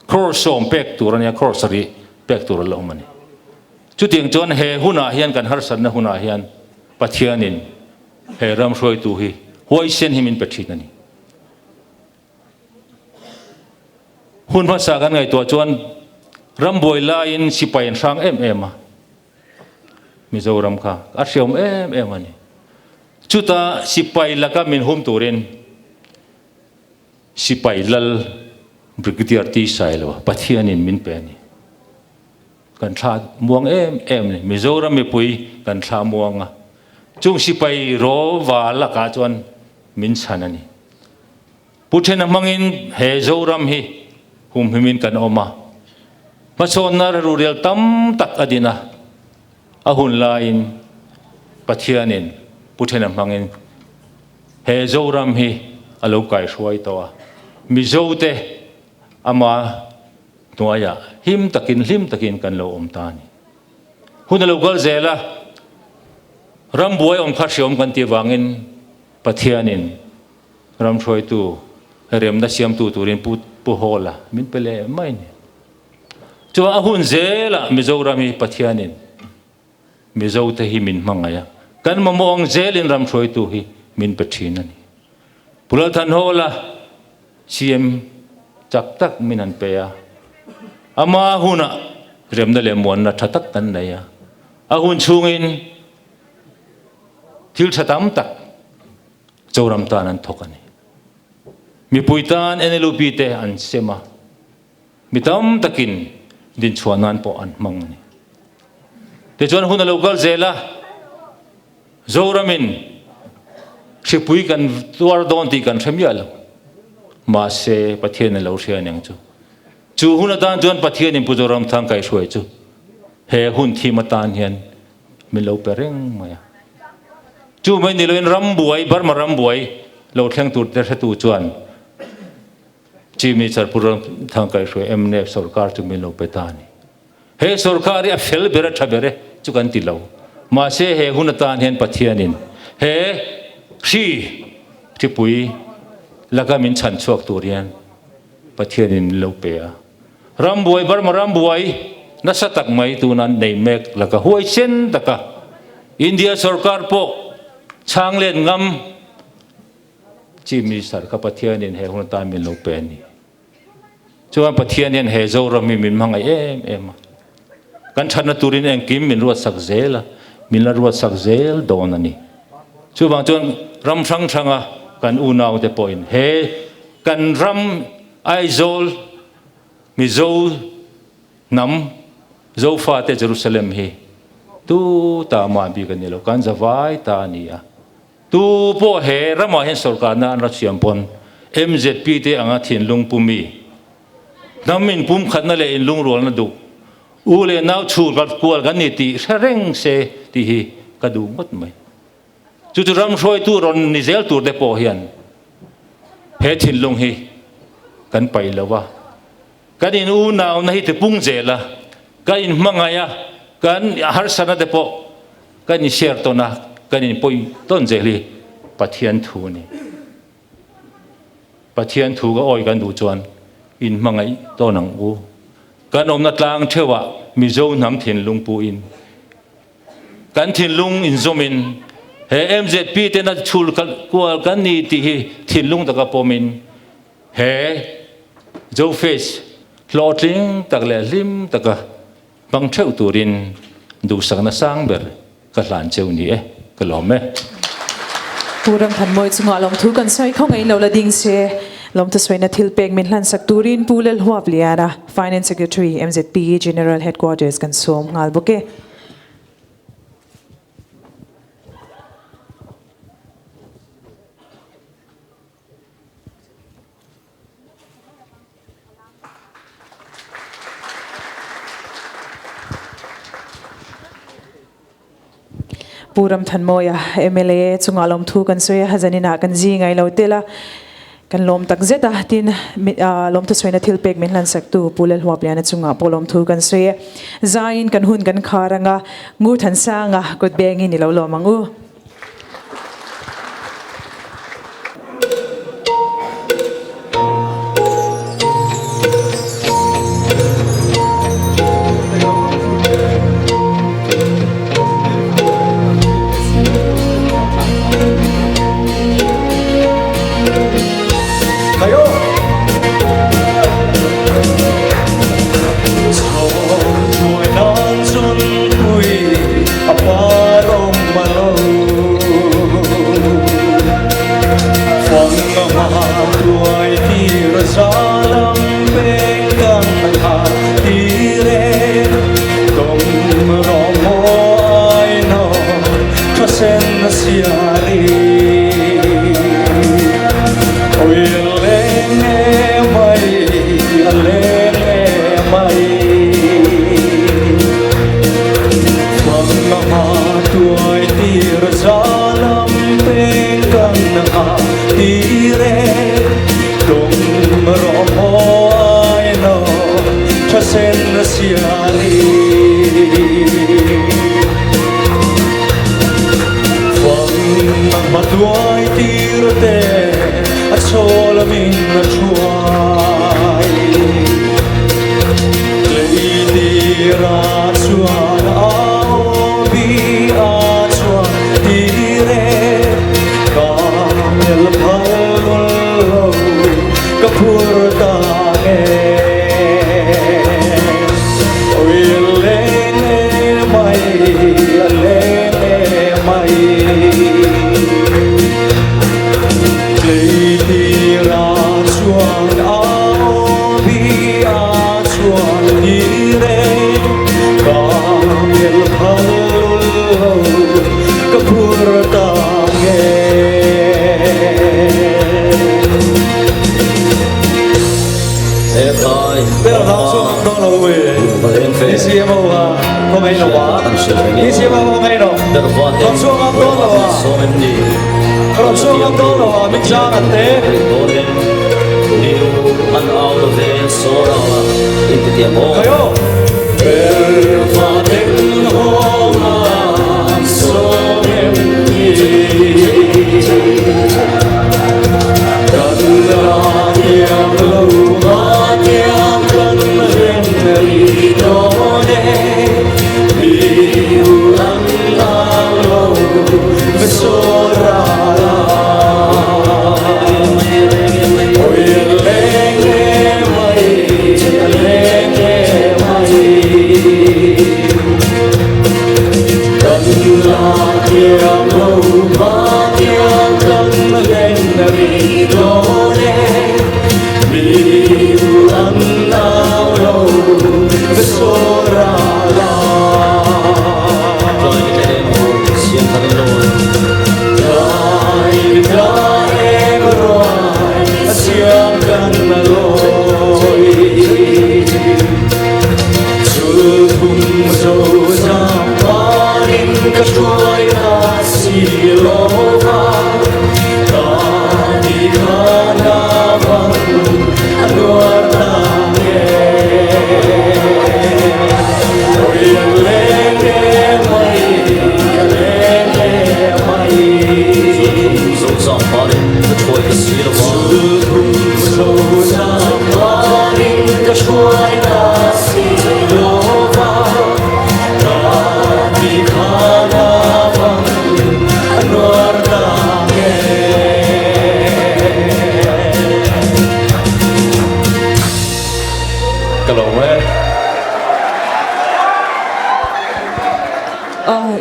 crore sawm pek tur a nia, crore sarih pek tur a la awm a ni. Chutiang chuan he hunah hian kan harsatna hunah hian Pathianin he ram hruaitu hi huaisen hi min pe thin a ni. Hun hmasa kan ngaihtuah chuan ram buai laiin sipai an hrang em em a, Mizoram kha a hriawm em em a ni. Chuta sipai laka min hum turin sipai lal Brigadier T Sailo Pathianin min pe a ni. Kan thla muang em em a ni. Mizoram mipui kan thla muang a, chung sipai rawva lakah chuan min chhan a ni. Pu Thena hmangin he Zoram hi humhimin kan awm a, hmasawnna rurel tam tak a din a, a hun laiin Pathianin Pu Thena hmangin he Zoram hi a lo kaihruai tawh a, Mizote ama hnuaiah him takin hlim takin kan lo awm ta a ni. Hun a lo kal zel a, ram buai awm kha hriawm kan tih avangin Pathianin ram hruaitu remna siamtu turin Pu Pu Hawla min pe leh mai a ni. Chuan a hun zelah Mizoram hi Pathianin Mizote hi min hmangaih a, kan mamawh ang zelin ram hruaitu hi min pe thin a ni. Pu Lalthan Hawla CM chak tak min han pe a, ama hunah remna leh muanna tha tak kan nei a, a hun chhungin thil tha tam tak Zoram tan an thawk a ni. Mipui tan NLUP te an sem a, mi tam takin dinchhuah nan pawh an hmang a ni. Tichuan hun a lo kal zel a, Zoramin hripui kan tuar dawn tih kan hre miah lo. Mahse, Pathian a lo hria aniang chu. Chu hun atan chuan Pathianin Pu Zoramthang kaihhruai chu he hun thim atan hian min lo pe reng mai a. Chu mai ni loin ram buai, Burma ram buai lo thleng tur te hretu chuan Chief Minister Pu Ramthang Kaihhruai mnf sorkar chu min lo pe ta a ni. He sorkar hi a fel ber a tha ber e chu kan ti lo. Mahse he hun atan hian Pathianin he hri hripui laka min chhan chhuak tur hian Pathianin min lo pe a. Ram buai Burma ram buai nasa tak mai tuna nei mek laka huaisen taka India sorkar pawh chhang let ngam Chief Minister kha Pathianin he hun atan min lo pe a ni. Chuan Pathian hian he Zoram hi min hmangaih em em a. Kan thatna turin engkim min ruatsak zel a, min la ruatsak zel dawn a ni. Chuvang chuan ram hrang hranga kan unaute pawhin he kan ram Aizawl Mizo hnam Zofate Jerusalem hi tu ta mah bik a ni lo, kan zavai ta a ni a. Tu pawh he ramah hian sorkarna an ra siam pawn MZP te anga thinlung pumi, hnam inpumkhatna leh inlungrualna duh, u leh nau chhur kual kan ni tih hre reng se tih hi ka duh ngawt mai. Chu chu ram hruaitu rawn ni zel tur te pawh hian he thinlung hi kan paih lo a, kan in unauna hi tipung zel a, kan inhmangaih a, kan harsatna te pawh kan in share tawn a, kan in pawih tawn zel hi Pathian thu a ni. Pathian thu ka awi kan duh chuan inhmangaih tawn ang u. Kan awmna tlang theuhah Mizo hnam thinlung puhin Kan thinlung inzawmin he MZP tena chhul kual kan ni tih hi thinlung taka pawmin he Zoface hlawhtling tak leh hlim taka hmang theuh turin duhsakna sang ber ka hlan cheu ni e, ka lawm e. Pu Ramthanmawi chungah lawmthu kan sawi khaw ngei lo la ding se, lawmthu sawina thil pek min hlansak turin Pu Lalhuap Liana, Finance Secretary, MZP General Headquarters kan sawm nghal bawk e. Pu Ramthanmawia, mla chungah lawmthu kan sawi a, zaninah kan zi ngai lo tel a. Kan lawm tak zet a, tin, lawmthu sawiina thil pek min hlansak tu Pu Lalhuapliana chungah pawh lawmthu kan sawi e. Zaiin kan hun kan khar anga Ngurthansanga kut bengin i lo lawm ang u.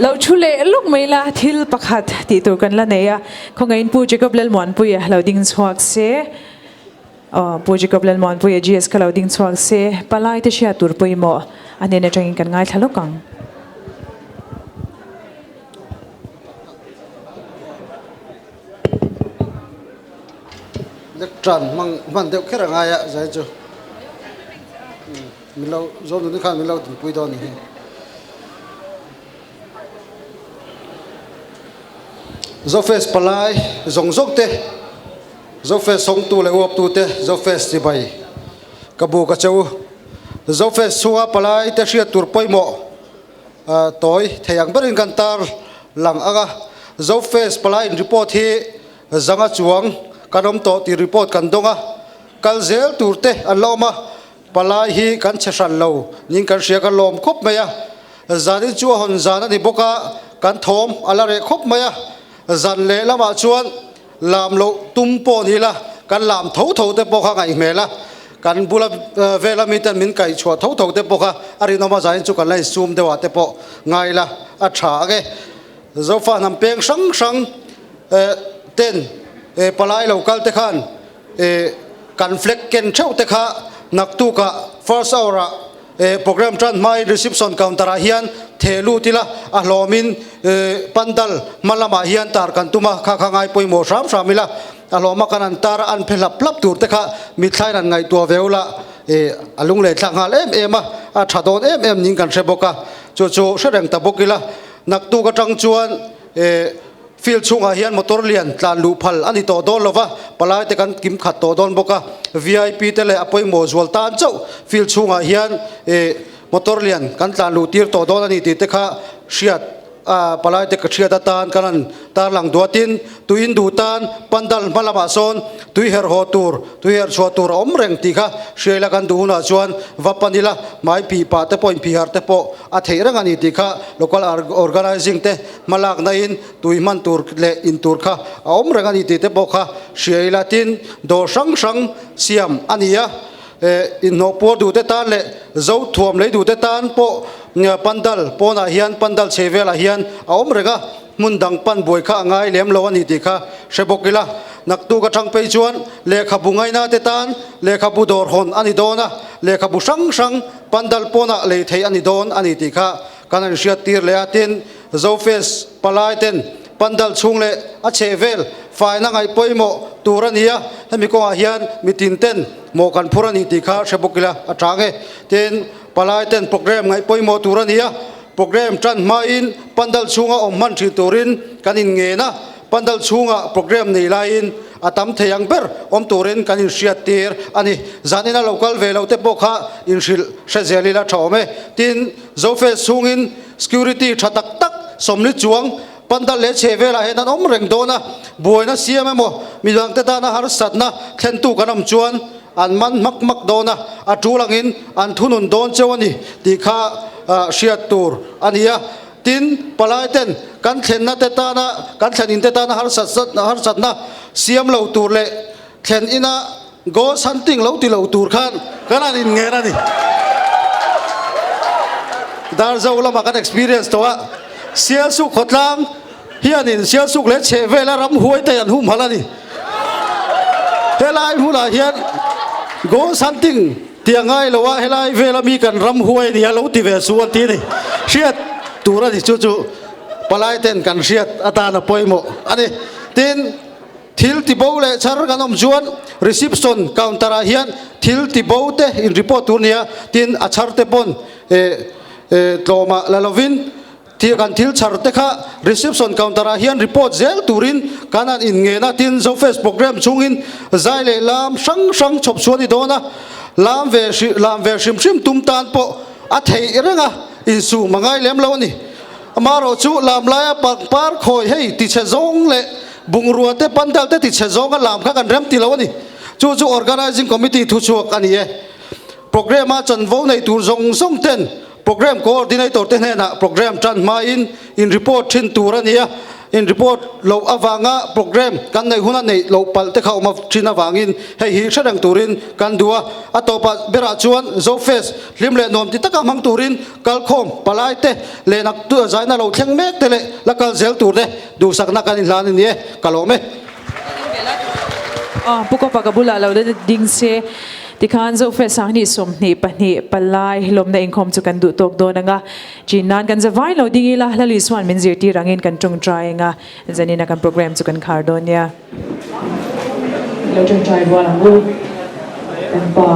Lo thu leh lawk mai la thil pakhat tih tur kan la nei a, khawngaihin Pu Jacob Lalmuanpuia lo ding chhuak se, aw Pu Jacob Lalmuanpuia GS kha lo ding chhuak se, palai te hriat tur pawimawh a hnen atangin kan ngaithla lawk ang. Lectern hmang hman deuh kher a ngai a zai chu min lo zawm dun khan min lo dinpui dawn ni hi. Zofes palai zawng zawng te. Zofest hawngtu leh uaptute Zofest chibai ka buk a che u. Zofest chhunga palai te hriat tur pawimawh tawi thei ang berin kan tar lang ang a. Zofest palai in report hi zanga chuang kan awm tawh tih report kan dawng a. Kal zel tur te an la awm a. Palai hi kan che hran lo ning kan hria kan lawm khawp mai a. Zanin chu a hawn zan a ni bawk a, kan thawm a la reh khawp mai a. Zan leh lamah chuan lam loh tum pawh ni ila, kan lam tho tho te pawh kha ngaihhmel a, kan bula vela miten min kaih chhuah tho tho te pawh kha a rinawm a zain chu kan la insum deuh ah te pawh ngai ila a tha ang e. Zofa hnam peng hrang hrang ten palai lo kal te khan kan flag ken theuh te kha naktukah first hour ah Program tan hmain reception counter ah hian theh lut ila a hlawmin pandal hma lamah hian tar kan tum a, kha kha ngai pawimawh hram hram ila a hlawma kan an tar a an phe hlap hlap tur te kha mithlain an ngaihtuah ve ula a lunglei thlak nghal em em a, a tha dawn em em ning kan hre bawk a, chu chu hre reng ta bawk ila naktuk atang chuan Field chhungah hian motor lian tlan luh phal a ni tawh dawn lova, palai te kan kim khat tawh dawn bawk a, vip te leh a pawimawh zual tan chauh field chhungah hian motor lian kan tlan luh tir tawh dawn a ni tih te kha hriat a palai te ka hriat atan kan han tarlang duatin tui in duh tan pandal hma lamah sawn tui herh haw tur tui herh chhuah tur a awm reng tih kha hriaila kan duh hunah chuan va pan ila hmai phih pah te pawh inphih harh te pawh a theih reng a ni tih kha local organizing te Hmalakna in tui hman tur leh in tur kha a awm reng a ni tih te pawh kha hria ila tin dawr hrang hrang siam a ni a, inhnawh puar duh te tan leh zo thuam lei duh te tan pawh pandal pawnah hian pandal chhe velah hian a awm reng a, hmun dang pan buai kha a ngai lem lo a ni tih kha hre bawk ila. Naktuk atang phei chuan lehkhabu ngaina te tan lehkhabu dawr hawn a ni dawn a, lehkhabu hrang hrang pandal pawnah lei theih a ni dawn a ni tih kha Kan an hriat tir leh a, tin, Zofest palai ten pandal chhung leh a chheh vel faina ngaih pawimawh tur a ni a, hemi kawngah hian mitin ten mawh kan phur a ni tih kha hre bawk ila a chang e. Tin, palai ten program ngaih pawimawh tur a ni a, program tan hmain pandal chhunga awm hman thin turin kan inngen a, Pandal chhungah program nei laiin a tam thei ang ber awm turin kan inhriat tir a ni. Zanina lo kal ve lo te pawh kha inhrilh hre zel ila tha awm e. Tin, Zofest chhungin security tha tak tak sawmli chuang pandal leh chhe velah hian an awm reng dawn a, buaina siam emaw midangte tana harsatna thlentu kan awm chuan an man hmak hmak dawn a, a tul angin an thunun dawn cheu a ni tih kha hriat tur a ni a. Tin, palaiten kan thlenna te tana, kan thlen in te tana harsatna siam lo tur leh thlen ina ghost hunting lo ti lo tur khan kan han inngen a ni. Darzo lama kan experience tawh a, Sialsuk khawtlang hianin Sialsuk leh chheh vela ramhuai te an humhalh a ni. Helai hmunah hian ghost hunting Ti a ngai lo a, helai vela mi kan ram huai a nia lo ti ve chu an ti a ni. Hriat tur a ni chu chu palai ten kan hriat atan a pawimawh a ni. Tin, thil ti bo leh char kan awm chuan reception counter ah hian thil ti bo te in report tur a nia, tin a char te pawn tlawmah la lovin Thil kan thil chhar te kha reception counter ah hian report zel turin kan han inngen a, tin Zofest program chhungin zai leh lam hrang hrang chhawp chhuah a ni dawn a, lam ve lam ve hrim hrim tum tan pawh a theih reng a, insum a ngai lem lo a ni. Amaherawh chu lam laia pangpar khawi hei tichhe zawng leh bungrua te pandal te tichhe zawnga lam kha kan rem ti lo a ni. Chu chu organizing committee thuchhuak a ni e. Program a chanvo nei tur zawng zawng ten Program Coordinator te hnenah program tan hmain in report thin tur a ni a, in report loh avanga program kan neih huna neih loh palh te kha awm a thin avangin hei hi hre reng turin kan duh a. A tawpah berah chuan Zofest hlim leh nuam ti taka hmang turin kalkhawm palai te leh nak zaina lo thleng mek te leh la kal zel tur te duhsakna kan inhlan a ni e, ka lawm e. Aw, Pu Kawpa ka bulah lo ding se. Tikhan Zofest 20 22 palai lawmna inkhawm chu kan duh tawk dawn anga chin nan kan zavai lo ding ila Lali chuan min zirtir angin kan tawngtai anga zanina kan program chu kan khar dawn nia. Lo tawngtai rual ang u kan pa.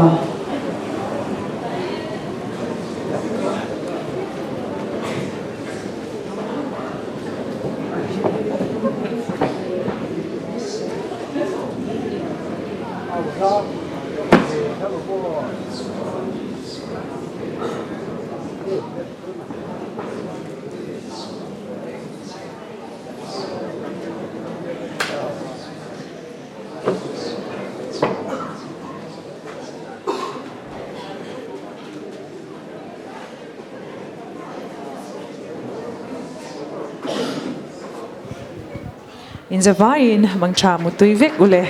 Inzavaiin mangtha mutui vek ule.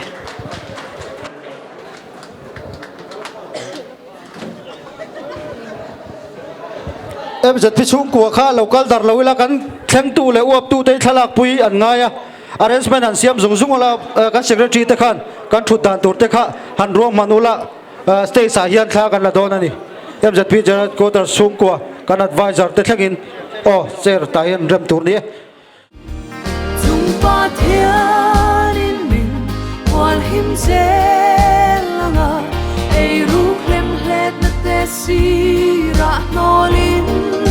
MZP chhungkua kha lo kal dar lo ila kan thlengtu leh uaptu te hi thlalak pui an ngai a, arrangement han siam zung zung ula kan secretary te khan kan thut dan tur te kha han ruahman ula stage ah hian thla kan la dawn a ni. MZP General Headquarters chhungkua kan advisor te thlengin aw chair tah hian rem tur ni e. Chung Pathianin min hual him zel anga ei ruk hlem hletna te sirah hnawlin.